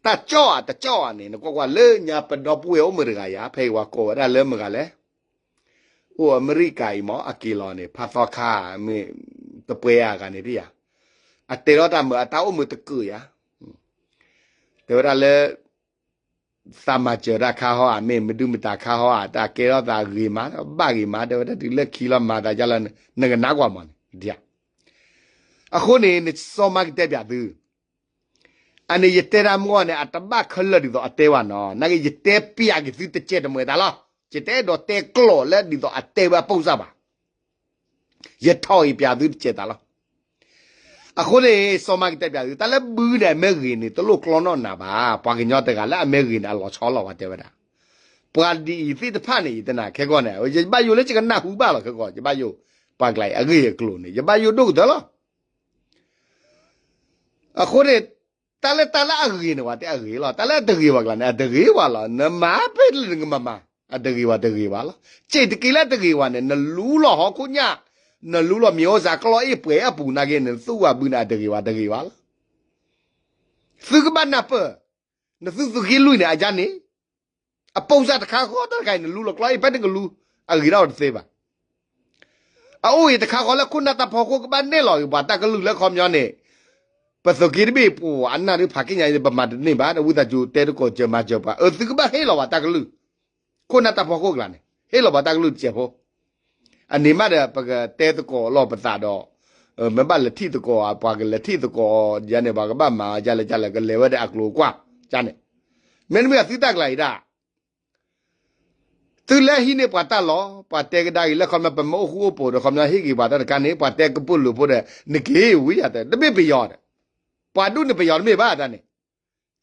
တၢ်ကၠီၣ်ဧါတကၠီၣ်ဧါန့ၣ် နကွၢ်ကွၢ်လၢညါပဒီပုၢ်ဝဲၢ်အိၣ်မုာ်တဂၤယၤ ဖဲအံၤပှၤကိးဝဲဒၣ်လၢမုၢ်ဂၤလဲၣ်, အိၣ်အမဲရကၤအံၤမ့ၢ် အက့ၤလီၤန့ၣ် ဖးသီခါ မ့ၢ်တပှဲၤအါဂၤန့ၣ်ဒ်ယၤ, အတဲထီၣ်တၢ်မုာ်အတၢ်အိၣ်မုာ်တကုးယၤ, တဲဝဲဒၣ်လၢ သးမၤစၢၤတၢ်ခါဟီဧါ မ့ၢ်မဒုမတၤခါဟီဧါ တၢ်ကဲထီၣ်သးဂ့ၤမး ဘၣ်ဂ့ၤမး တဲဝဲဒၣ်တုၤလၢခံလီၤမၤသးဒ်လဲၣ် နကနၣ်ကွၢ်မးန့ၣ်, အဃိန့ၣ် နစီၤမၤကတဲပၠးသု, အန့ၣ်ယတဲတၢ်မုၢ်အီၤန့ၣ် အတဘၣ်ခဲလၢာ်ဒ်သိးအတဲဝဲနီၤ နာ်က့ ယတဲပၠးက့ၤသုတကဲးတမှဲၤတၢ်လီၤ, ယတအဲၣ်ဒိးတဲကျိာ်လၢဒ်သိးအတဲဝဲအပိၢ်စၢ်ဘၣ် ယထီၣ်အံၤပၠးသုတကဲးတၢ်လီၤ. အဃိန့ၣ် စီၤမၤကတဲပၠးသု တၢ်လၢဘုန့ၣ် အမ့ၢ်ဂ့ၤန့ၣ် တလိၣ်ကျီနီၣ်နၤဘၣ်. ပှၤကညီတဂၤလၢအမ့ၢ်ဂ့ၤန့ၣ် အလီၤဆီလီၤ ပှၤတဲဝဲဒၣ်. ပှၤဒ်အံၤသ့ၣ်တဖၣ်န့ၣ် ယတနာ်ခဲကီၢ်န့ၣ် ယဘၣ်ယိၣ်လၢယကနၢ်ဟူဘၣ်လီၤခဲကီၢ် ယဘၣ်ယိၣ် ပှၤကျါအံၤအဂ့ၢ်အကျိၤန့ၣ် ယဘၣ်ယိၣ်ဒိၣ်ကတၢၢ်လီၤ. အဃိန့ၣ် တၢ်လၢတၢ်လၢအဂ့ၤန့ၣ် ပှၤတဲအဂ့ၤလီၤ. တၢ်လၢအတဂ့ၤပှၤကျါန့ၣ် အတဂ့ၤပှၤလီၤ. နမၤဖဲလၢနကမၤမၤ အတဂ့ၤပှၤတဂ့ၤပှၤလီၤ. စ့ၢ်တက့ၢ်လၢအတဂ့ၤပှၤန့ၣ် နလူလီၤဟီၣ်ခိၣ်ညၣ် နလူလီၤမ့ၤအိၣ်စးကျီၢ်အ့ၣ်ပှဲၤအပူၤနာ်က့န့ၣ် နသူၣ်ဝဲဘုန့ၣ် အတဂ့ၤပှၤတဂ့ၤပှၤလီၤ. သုကဘၣ်နၢ်ပၢၢ် နသုသုးက့လွံၢ်န့ၣ် အယါန့ၣ် အပိၢ်စၢ်တခါဃီတၢ်တခါအံၤ နလူလီၤကျီၢ်အ့ၣ် ဖဲနကလူ အဂ့ၤထီၣ်တသ့ဘၣ်. အအိၣ်အံၤတခါဃီလၢခိၣ်နၢ်တၢ်ဖီခိၣ်ကဘၣ်နဲၣ်လီၤက့ၤပှၤတၢ်ကလုၢ်လၢခီပညီန့ၣ် ပသုးက့တဘ့ၣ်ပှၤအနၢ်ဒုးဖးက့ၣ်ညါအံၤ ပမၤတန့ၢ်ဘၣ် ဝံသးစူၤတဲသကိးစၢၤမၤစၢၤပှၤ အသုကဘၣ်ဟ့ၣ်လီၤပှၤတၢ်ကလုၢ် ခိၣ်နၢ်တၢ်ဖီခိၣ်အကျါန့ၣ် ဟ့ၣ်လီၤပှၤတၢ်ကလုၢ်တစဲးဖိ အန့ၣ်မးဒီး ပကတဲသကိးလီၤပသးဒီး မ့ၢ်ဘၣ်လဲၤထံၣ်သကိး ပှၤကလဲၤထံၣ်သကိးယၤန့ၣ် ပှၤကဘၣ်မၤကလဲၤကလဲၤ ကလဲၤဝဲဒၣ်အကျိၤအကွၢ်ကန့ၣ်, မ့တမ့ၢ်သုတၢ်ကျါအံၤဒၣ် သုလဲၤဟံးန့ၢ်ပှၤတၢ်လီၢ် ပှၤတဲကဒါက့ၤလၢခီပညီ ပမ့ၢ်အိၣ်ဃူအိၣ်ဖိးဒီး ခီပညီဟ့ၣ်က့ၤပှၤတၢ်တခါန့ၣ် ပှၤတဲကပိာ်လိာ်ဖိဒီး နက့ၤဝံၤယၤတဲ တမ့ၢ်ပယီၤဒီး ပှၤဒူၣ်န့ၣ်ပယီၤတမ့ၢ်ဘၣ်တၢ်န့ၣ်,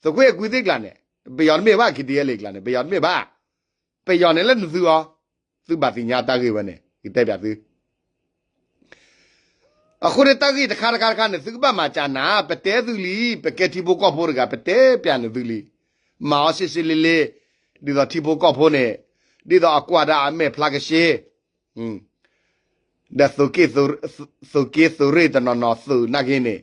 သုးခိၣ်အဲၣ်ကွံသ့ၣ်ကျါန့ၣ် ပယီၤတမ့ၢ်ဘၣ် ခံတယဲလံကျါန့ၣ် ပယီၤတမ့ၢ်ဘၣ်, ပယီၤန့ၣ်လၢနသုအီၤ, သုဘၣ်သ့ၣ်ညါတၢ်ဂ့ၢ်ဝဲန့ၣ် ယတဲပၠးသု အဃိန့ၣ်တၢ်ဂ့ၢ်တခါတခါတခါန့ၣ် သုကဘၣ်မၤကနၤ ပတဲသုလံ, ပကဲထံဖိကီၢ်ဖိတဂၤ ပတဲပၠးန့ၣ်သုလံ, မၤအီၤစ့စ့လ့လ့, ဒ်သိးထံဖိကီၢ်ဖိန့ၣ်, ဒ်သိးအကွၢ်ဒၣ်အမဲာ်ဖျါကရှ့ ဒီး သုးက့သုးရ့ၣ်တနီၤနီၤသုးနာ်က့န့ၣ်,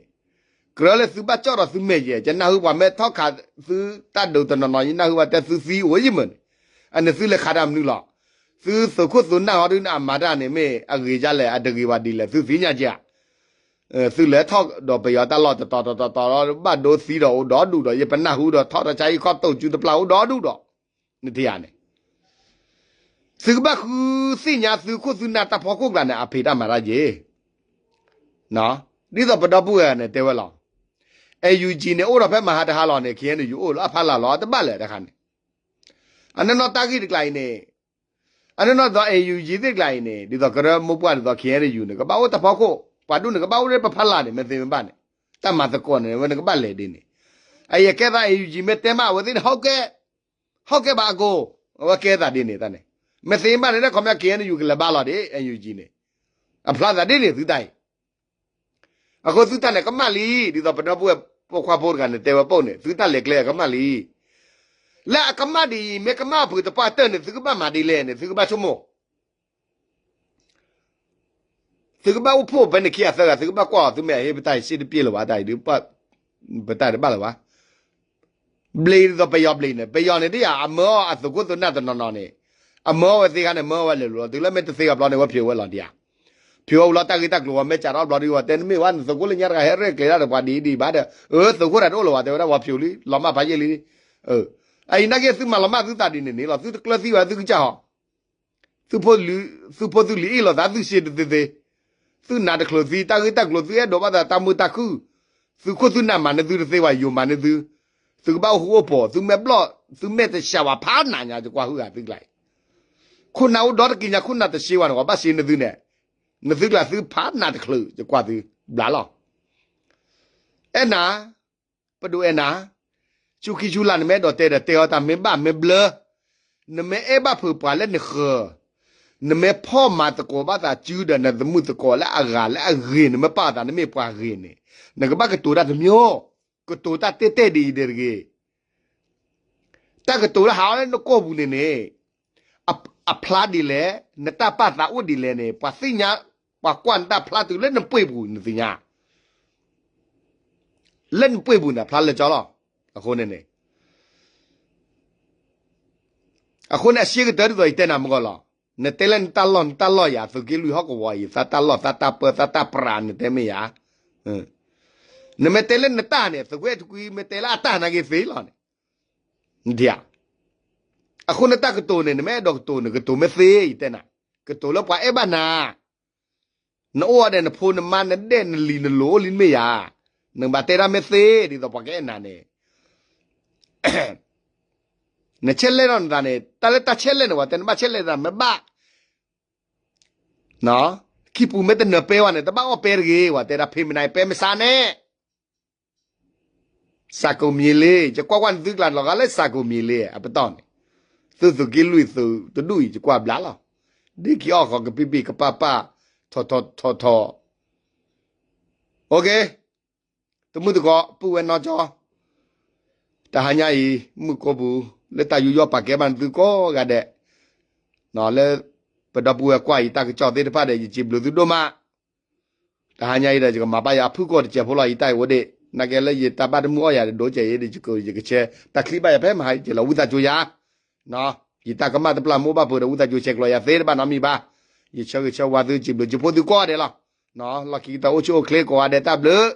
ကြၢးလၢသုဘၣ်ကၠီၣ်ဒီးသုမဲာ်ယဲၢ် ယနၢ်ဟူပှၤမ့ၢ်ထီၣ်ခးသုတၢ်ဒုးတနီၤနီၤ ယနၢ်ဟူပှၤတဲသုသံအိၣ်ယံၤမုၢ်န့ၣ်, အန့ၣ်သုလဲၤခးတၢ်မနုၤလီၤ, သုသုးခိၣ်သုးနၢ်ဟီဒုန့ၣ် အမၤတၢ်န့ၣ်မ့ၢ်အဂ့ၤဒ်လဲၣ် အတဂ့ၤဘၣ်ဒ်လဲၣ် သုသ့ၣ်ညါက့ၤဧါ, သုလဲၤထီၣ်ဒီးပယီၤတၢ်လီၢ်တတီၤတတီၤတီၤတီၤ ဘၣ်ဒိသံဒီးအိၣ်ဒီဒူၣ်ဒီး ယပနၢ်ဟူဒီးထီၣ်ဒီးဆါဟံၣ်ခီၣ်တိာ်စုတပျၢ်အိၣ်ဒီဒူၣ်ဒီး နထံၣ်ဧါန့ၣ် သုကဘၣ်ဃုသ့ၣ်ညါသုးခိၣ်သုးနၢ်တၢ်ဖီခိၣ်ကျါန့ၣ် အဖံးတၢ်မၤတၢ်ယ့ၣ်, ဒ်သိးပဒီပုၢ်ဝဲၢ်န့ၣ်တဲဝဲလီၤ, အဲယူၣ်ကၠံန့ၣ် အိၣ်ဒီးဖဲမဟါတဟါလီၤန့ၣ် ခ့ၣ်အဲၣ်ယူၣ်အိၣ်လီၤ အဖီလာ်လီၤ တဘၣ်လၢၤတခါန့ၣ်, အနီၢ်နီၢ်တၢ်ဂ့ၢ်တကျါအံၤန့ၣ်, အနီၢ်နီၢ်ဒ်သိး အဲယူၣ်ကၠံသ့ၣ်တကျါအံၤန့ၣ် ဒ်သိးကရၢမိၢ်ပှၢ်ဒ်သိး ခ့ၣ်အဲၣ်ယူၣ်န့ၣ် ကဘၣ်အိၣ်တၢ်ဖီခိၣ်, ပှၤဒူၣ်န့ၣ် ကဘၣ်အိၣ်လၢပဖီလာ်န့ၣ် မ့ၢ်သ့မ့ၢ်ဘၣ်န့ၣ်, တၢ်မၤသကိးန့ၣ် အဝဲန့ၣ်ကဘၣ်လဲၤဒ်န့ၣ်, အယကဲသး အဲယူၣ်ကၠံ မ့ၢ်တဲမးအဝဲသ့ၣ်န့ၣ် ဟီၣ်ကဲ ဟီၣ်ကဲဘၣ်အကိၢ်, အဝဲကဲသးဒ်န့ၣ်တၢ်န့ၣ်, မ့ၢ်သ့မ့ၢ်ဘၣ်န့ၣ် ခီပညီ ခ့ၣ်အဲၣ်ယူၣ် ကလဲၤဘါလီၤဒ် အဲယူၣ်ကၠံန့ၣ်, အဖျါသးဒ်န့ၣ်သုတၢ်အံၤ, အဃိသုတၢ်န့ၣ်ကမၣ်လံ, ဒ်သိးပဒီပုၢ်ဝဲၢ်ပိာ်ခွါဖိတဂၤန့ၣ် တဲဝဲပိာ်န့ၣ် သုတၢ်လဲၤကျဲအကမၣ်လံ, လၢအကမၣ်ဒ်အံၤ မ့ၢ်ကမၣ်အဖုးတပှၢ်တၢၢ်န့ၣ် သုကဘၣ်မၤဒ်လဲၣ်န့ၣ် သုကဘၣ်ဆိကမိၣ် သုကဘၣ်အိၣ်ဖှိၣ်ဖဲန့ၣ်ခံဂၤသၢဂၤ သုကဘၣ်ကွၢ်အီၤ သုမ့ၢ်အဟ့ၣ်ပတၢ်အံၤ စ့တပျ့ၤလၢၤဘၣ် တၢ်အံၤဒုး ပတၢ်တဘၣ်လၢၤဘၣ်, ဘျ့ဒ်သိးပယီၤဘျ့န့ၣ် ပယီၤန့ၣ်ဒ်ယၤ အမၢအီၤအသုးခိၣ်သုးနၢ်တနီၤနီၤန့ၣ်, အမၢအီၤဝဲသ့ခါန့ၣ် မၢအီၤဝဲလဲၤလိၤလီၤ တုၤလၢမ့ၢ်တသ့ဂၤဘျီန့ၣ် ဝဲဖျိးဝဲလီၤဒ်ယၤ, ဖျိးဝဲဝံၤလီၤ တၢ်ဂ့ၢ်တၢ်ကျိၤဝဲမ့ၢ်စးထီၣ်ဘျီဒ်ဝဲတဲ နမ့ၢ်ဝဲနသုးခိၣ်လၢညါတဂၤ ဟဲရဲၣ်ကျဲၤတၢ်ဒီးပှၤဒ်အံၤဒ်အံၤဘၣ်ဒီး အၢ သုးခိၣ်တၢ်တအိၣ်လၢၤဘၣ် တဲဝဲဒၣ် ပှၤဖျိးလံ လီၤမၢ်ဖးယံာ်လံ, အအံၤနာ်က့ သုမၤလီၤမၢ်သုသးဒ်န့ၣ်န့ၣ်လီၤ သုတကျၢၤသံဝဲသုကစၢ်ဟီ သုဖိသုလံၤအ့ၣ်လိာ်သးသုစ့တသ့သ့, သုနးတချုးသံ တၢ်ဂ့ၢ်တၢ်ကျိၤသုအဲၣ်ဒိးဘၣ်သးတၢ်မုာ်တၢ်ခုၣ်, သုးခိၣ်သုးနၢ်မၤန့ၢ်သုတသ့ဘၣ် ယိၤမၤန့ၢ်သု, သုကဘၣ်အိၣ်ဃူအိၣ်ဖိး သုမဲာ်ဘျီၣ် သုမဲာ်တဆှးဝဲဖးနးညါ ယကွၢ်ဟုဂၤသုကျါအံၤ, ခိၣ်နၢ်အိၣ်ဒီတက့ၤညါ ခိၣ်နၢ်တစ့ဝဲန့ၣ် ကဘၣ်စ့န့ၢ်သုန့ၣ်, နသုကျါသုဖးနးတချုး ယကွၢ်သု, ဘျါလီၤ အဲၣ်နၤ, ပဒိၣ်အဲၣ်နၤ, ဆူခံဆူလၢ်နမ့ၢ်အဲၣ်ဒိးတဲဒီးတဲအီၤတၢ်မ့ၢ်ဘၣ်မ့ၢ်ဘျၢ, နမ့ၢ်အဲၣ်ဘၣ်ဖုးပှၤလၢနဃၢၤ, နမ့ၢ်ဖီၣ်မၤသကိးဘၣ်သးစုဒီးနသမုာ်သကိးလၢအဂၤလၢအဂ့ၤ နမ့ၢ်ပှၤဂ့ၤန့ၣ်, နကဘၣ်ကတိၤတၢ်တမျိုး, ကတိၤတၢ်တဲတဲဒ်အံၤဒ်တဂ့ၤ တၢ်ကတိၤလၢဟးအီၤလၢနကိာ်ပူၤန့ၣ်န့ၣ်, အဖျါဒ်လဲၣ်, နတၢ်ပာ်သးအိၣ်ဒ်လဲၣ်န့ၣ် ပှၤသ့ၣ်ညါ, ပှၤကွၢ်နတၢ်ဖျါတုၤလၢနပှ့ၤပူၤ နသ့ၣ်ညါ, လၢနပှ့ၤပူၤန့ၣ် ဖျါလၢာ်ကၠီလီၤ. အဃိန့ၣ်န့ၣ်, အဃိန့ၣ် အရှဲကတၢၢ်ဒ်သိးယတဲနၤမုၢ်ဂီၢ်လီၤ. နတဲလၢနတၢ်လီၢ် နတၢ်လီၢ်ယၤ သုးက့လွံၢ်ဟီၣ်ကဝီၤအံၤ သးတၢ်လီၢ် သးတၢ်ပၢ သးတၢ်ပြး နတဲမ့ၢ်ယၤ နမ့ၢ်တဲလၢနတၢ်န့ၣ် သုးခိၣ်အဲၣ်တကွံ မ့ၢ်တဲလၢအတၢ်နာ်က့သ့လီၤန့ၣ်, နထံၣ်ဧါ. အဃိနတၢ်ကတိၤန့ၣ် နမ့ၢ်အဲၣ်ဒိးကတိၤန့ၣ် ကတိၤမ့ၢ်သ့ ယတဲနၤ, ကတိၤလၢပှၤအဲၣ်ဘၣ်နၤ, နအိၣ်ဝဲဒီးနဖိနမါ နဒဲၣ်နလံၤနလိၤအိၣ်လံမ့ၢ်ယၤ, နကဘၣ်တဲတၢ်မ့ၢ်သ့ ဒ်သိးပှၤကအဲၣ်နၤန့ၣ် နဆဲးလဲၣ်ထီၣ်နသးန့ၣ် တၢ်လၢတၢ်ဆဲးလဲၣ်န့ၣ် ပှၤတဲနဘၣ်ဆဲးလဲၣ်သးမ့ၢ်ဘၣ်, ခံပူၤမ့ၢ်တနၢၤပဲဝဲန့ၣ် တဘၣ်အီၣ်ပဲတဂ့ၤ ပှၤတဲဒၣ်ဖံးမနၤပဲမစါန့ၣ်, စးကိးမံၤလံ ယကွၢ်ကွၢ်န့ၣ်သုကျါလီၤဂာ်လၢစးကိးမံၤလံ အပတီၢ်န့ၣ်, သုသုးက့လွံၢ်သုးတဒူၣ်အံၤ ယကွၢ်ဘျါလီၤ, ဒ့က့ၤအီၣ်ဃီကပံၢ်ပံၢ်ကပၢ်ပၢ် ထီၣ်ထီၣ်ထီၣ်ထီၣ် သမုၢ်သကိး ပုၢ်ဝဲၢ်နီၢ်ကၠီ တဟါညါအံၤ မုၢ်ကိးပူၤ လၢတၢ်ယူးယီၣ်ပာ်ကဲဘၣ်နသုကိးဂၤဒဲး, လၢပဒီပုၢ်ဝဲၢ်ကွၢ်အံၤ တၢ်ကစီၣ်သ့ၣ်တဖၣ်ဒီး ယစံးဘျုးသုဒိၣ်မး, တဟါညါအံၤဒီး ယကမၤဘၣ်ယၤအဖုၣ်ကိာ်တစဲးဖိလီၤ ယတၢ်အံၤအိၣ်ဒံး, နာ်က့လၢယတၢ်ဘၣ်တမုာ်အီၣ်ယၤဒီးဒိကဲးအံၤဒီး ယကဆဲးတၢ်ချံဘၣ်ယၤဖဲမဟါ ယကလီၤဝံသးစူၤယၤ ယတၢ်ကမၣ်တပျၢ်မ့ၢ်အိၣ်ဘၣ်ပှဲၤဒီး ဝံသးစူၤဆဲးကျိးယၤသ့တဘၣ်နီတမံၤဘၣ်, ယဆၢဂ့ၤဆၢဝါသု စံးဘျုးစံးဖှိၣ်သုကိးဂၤဒဲးလီၤ, လီၢ်ခံကတၢၢ်အိၣ်ဆူၣ်အိၣ်ချ့ကိးဂၤဒဲးတၢ်ဘျုး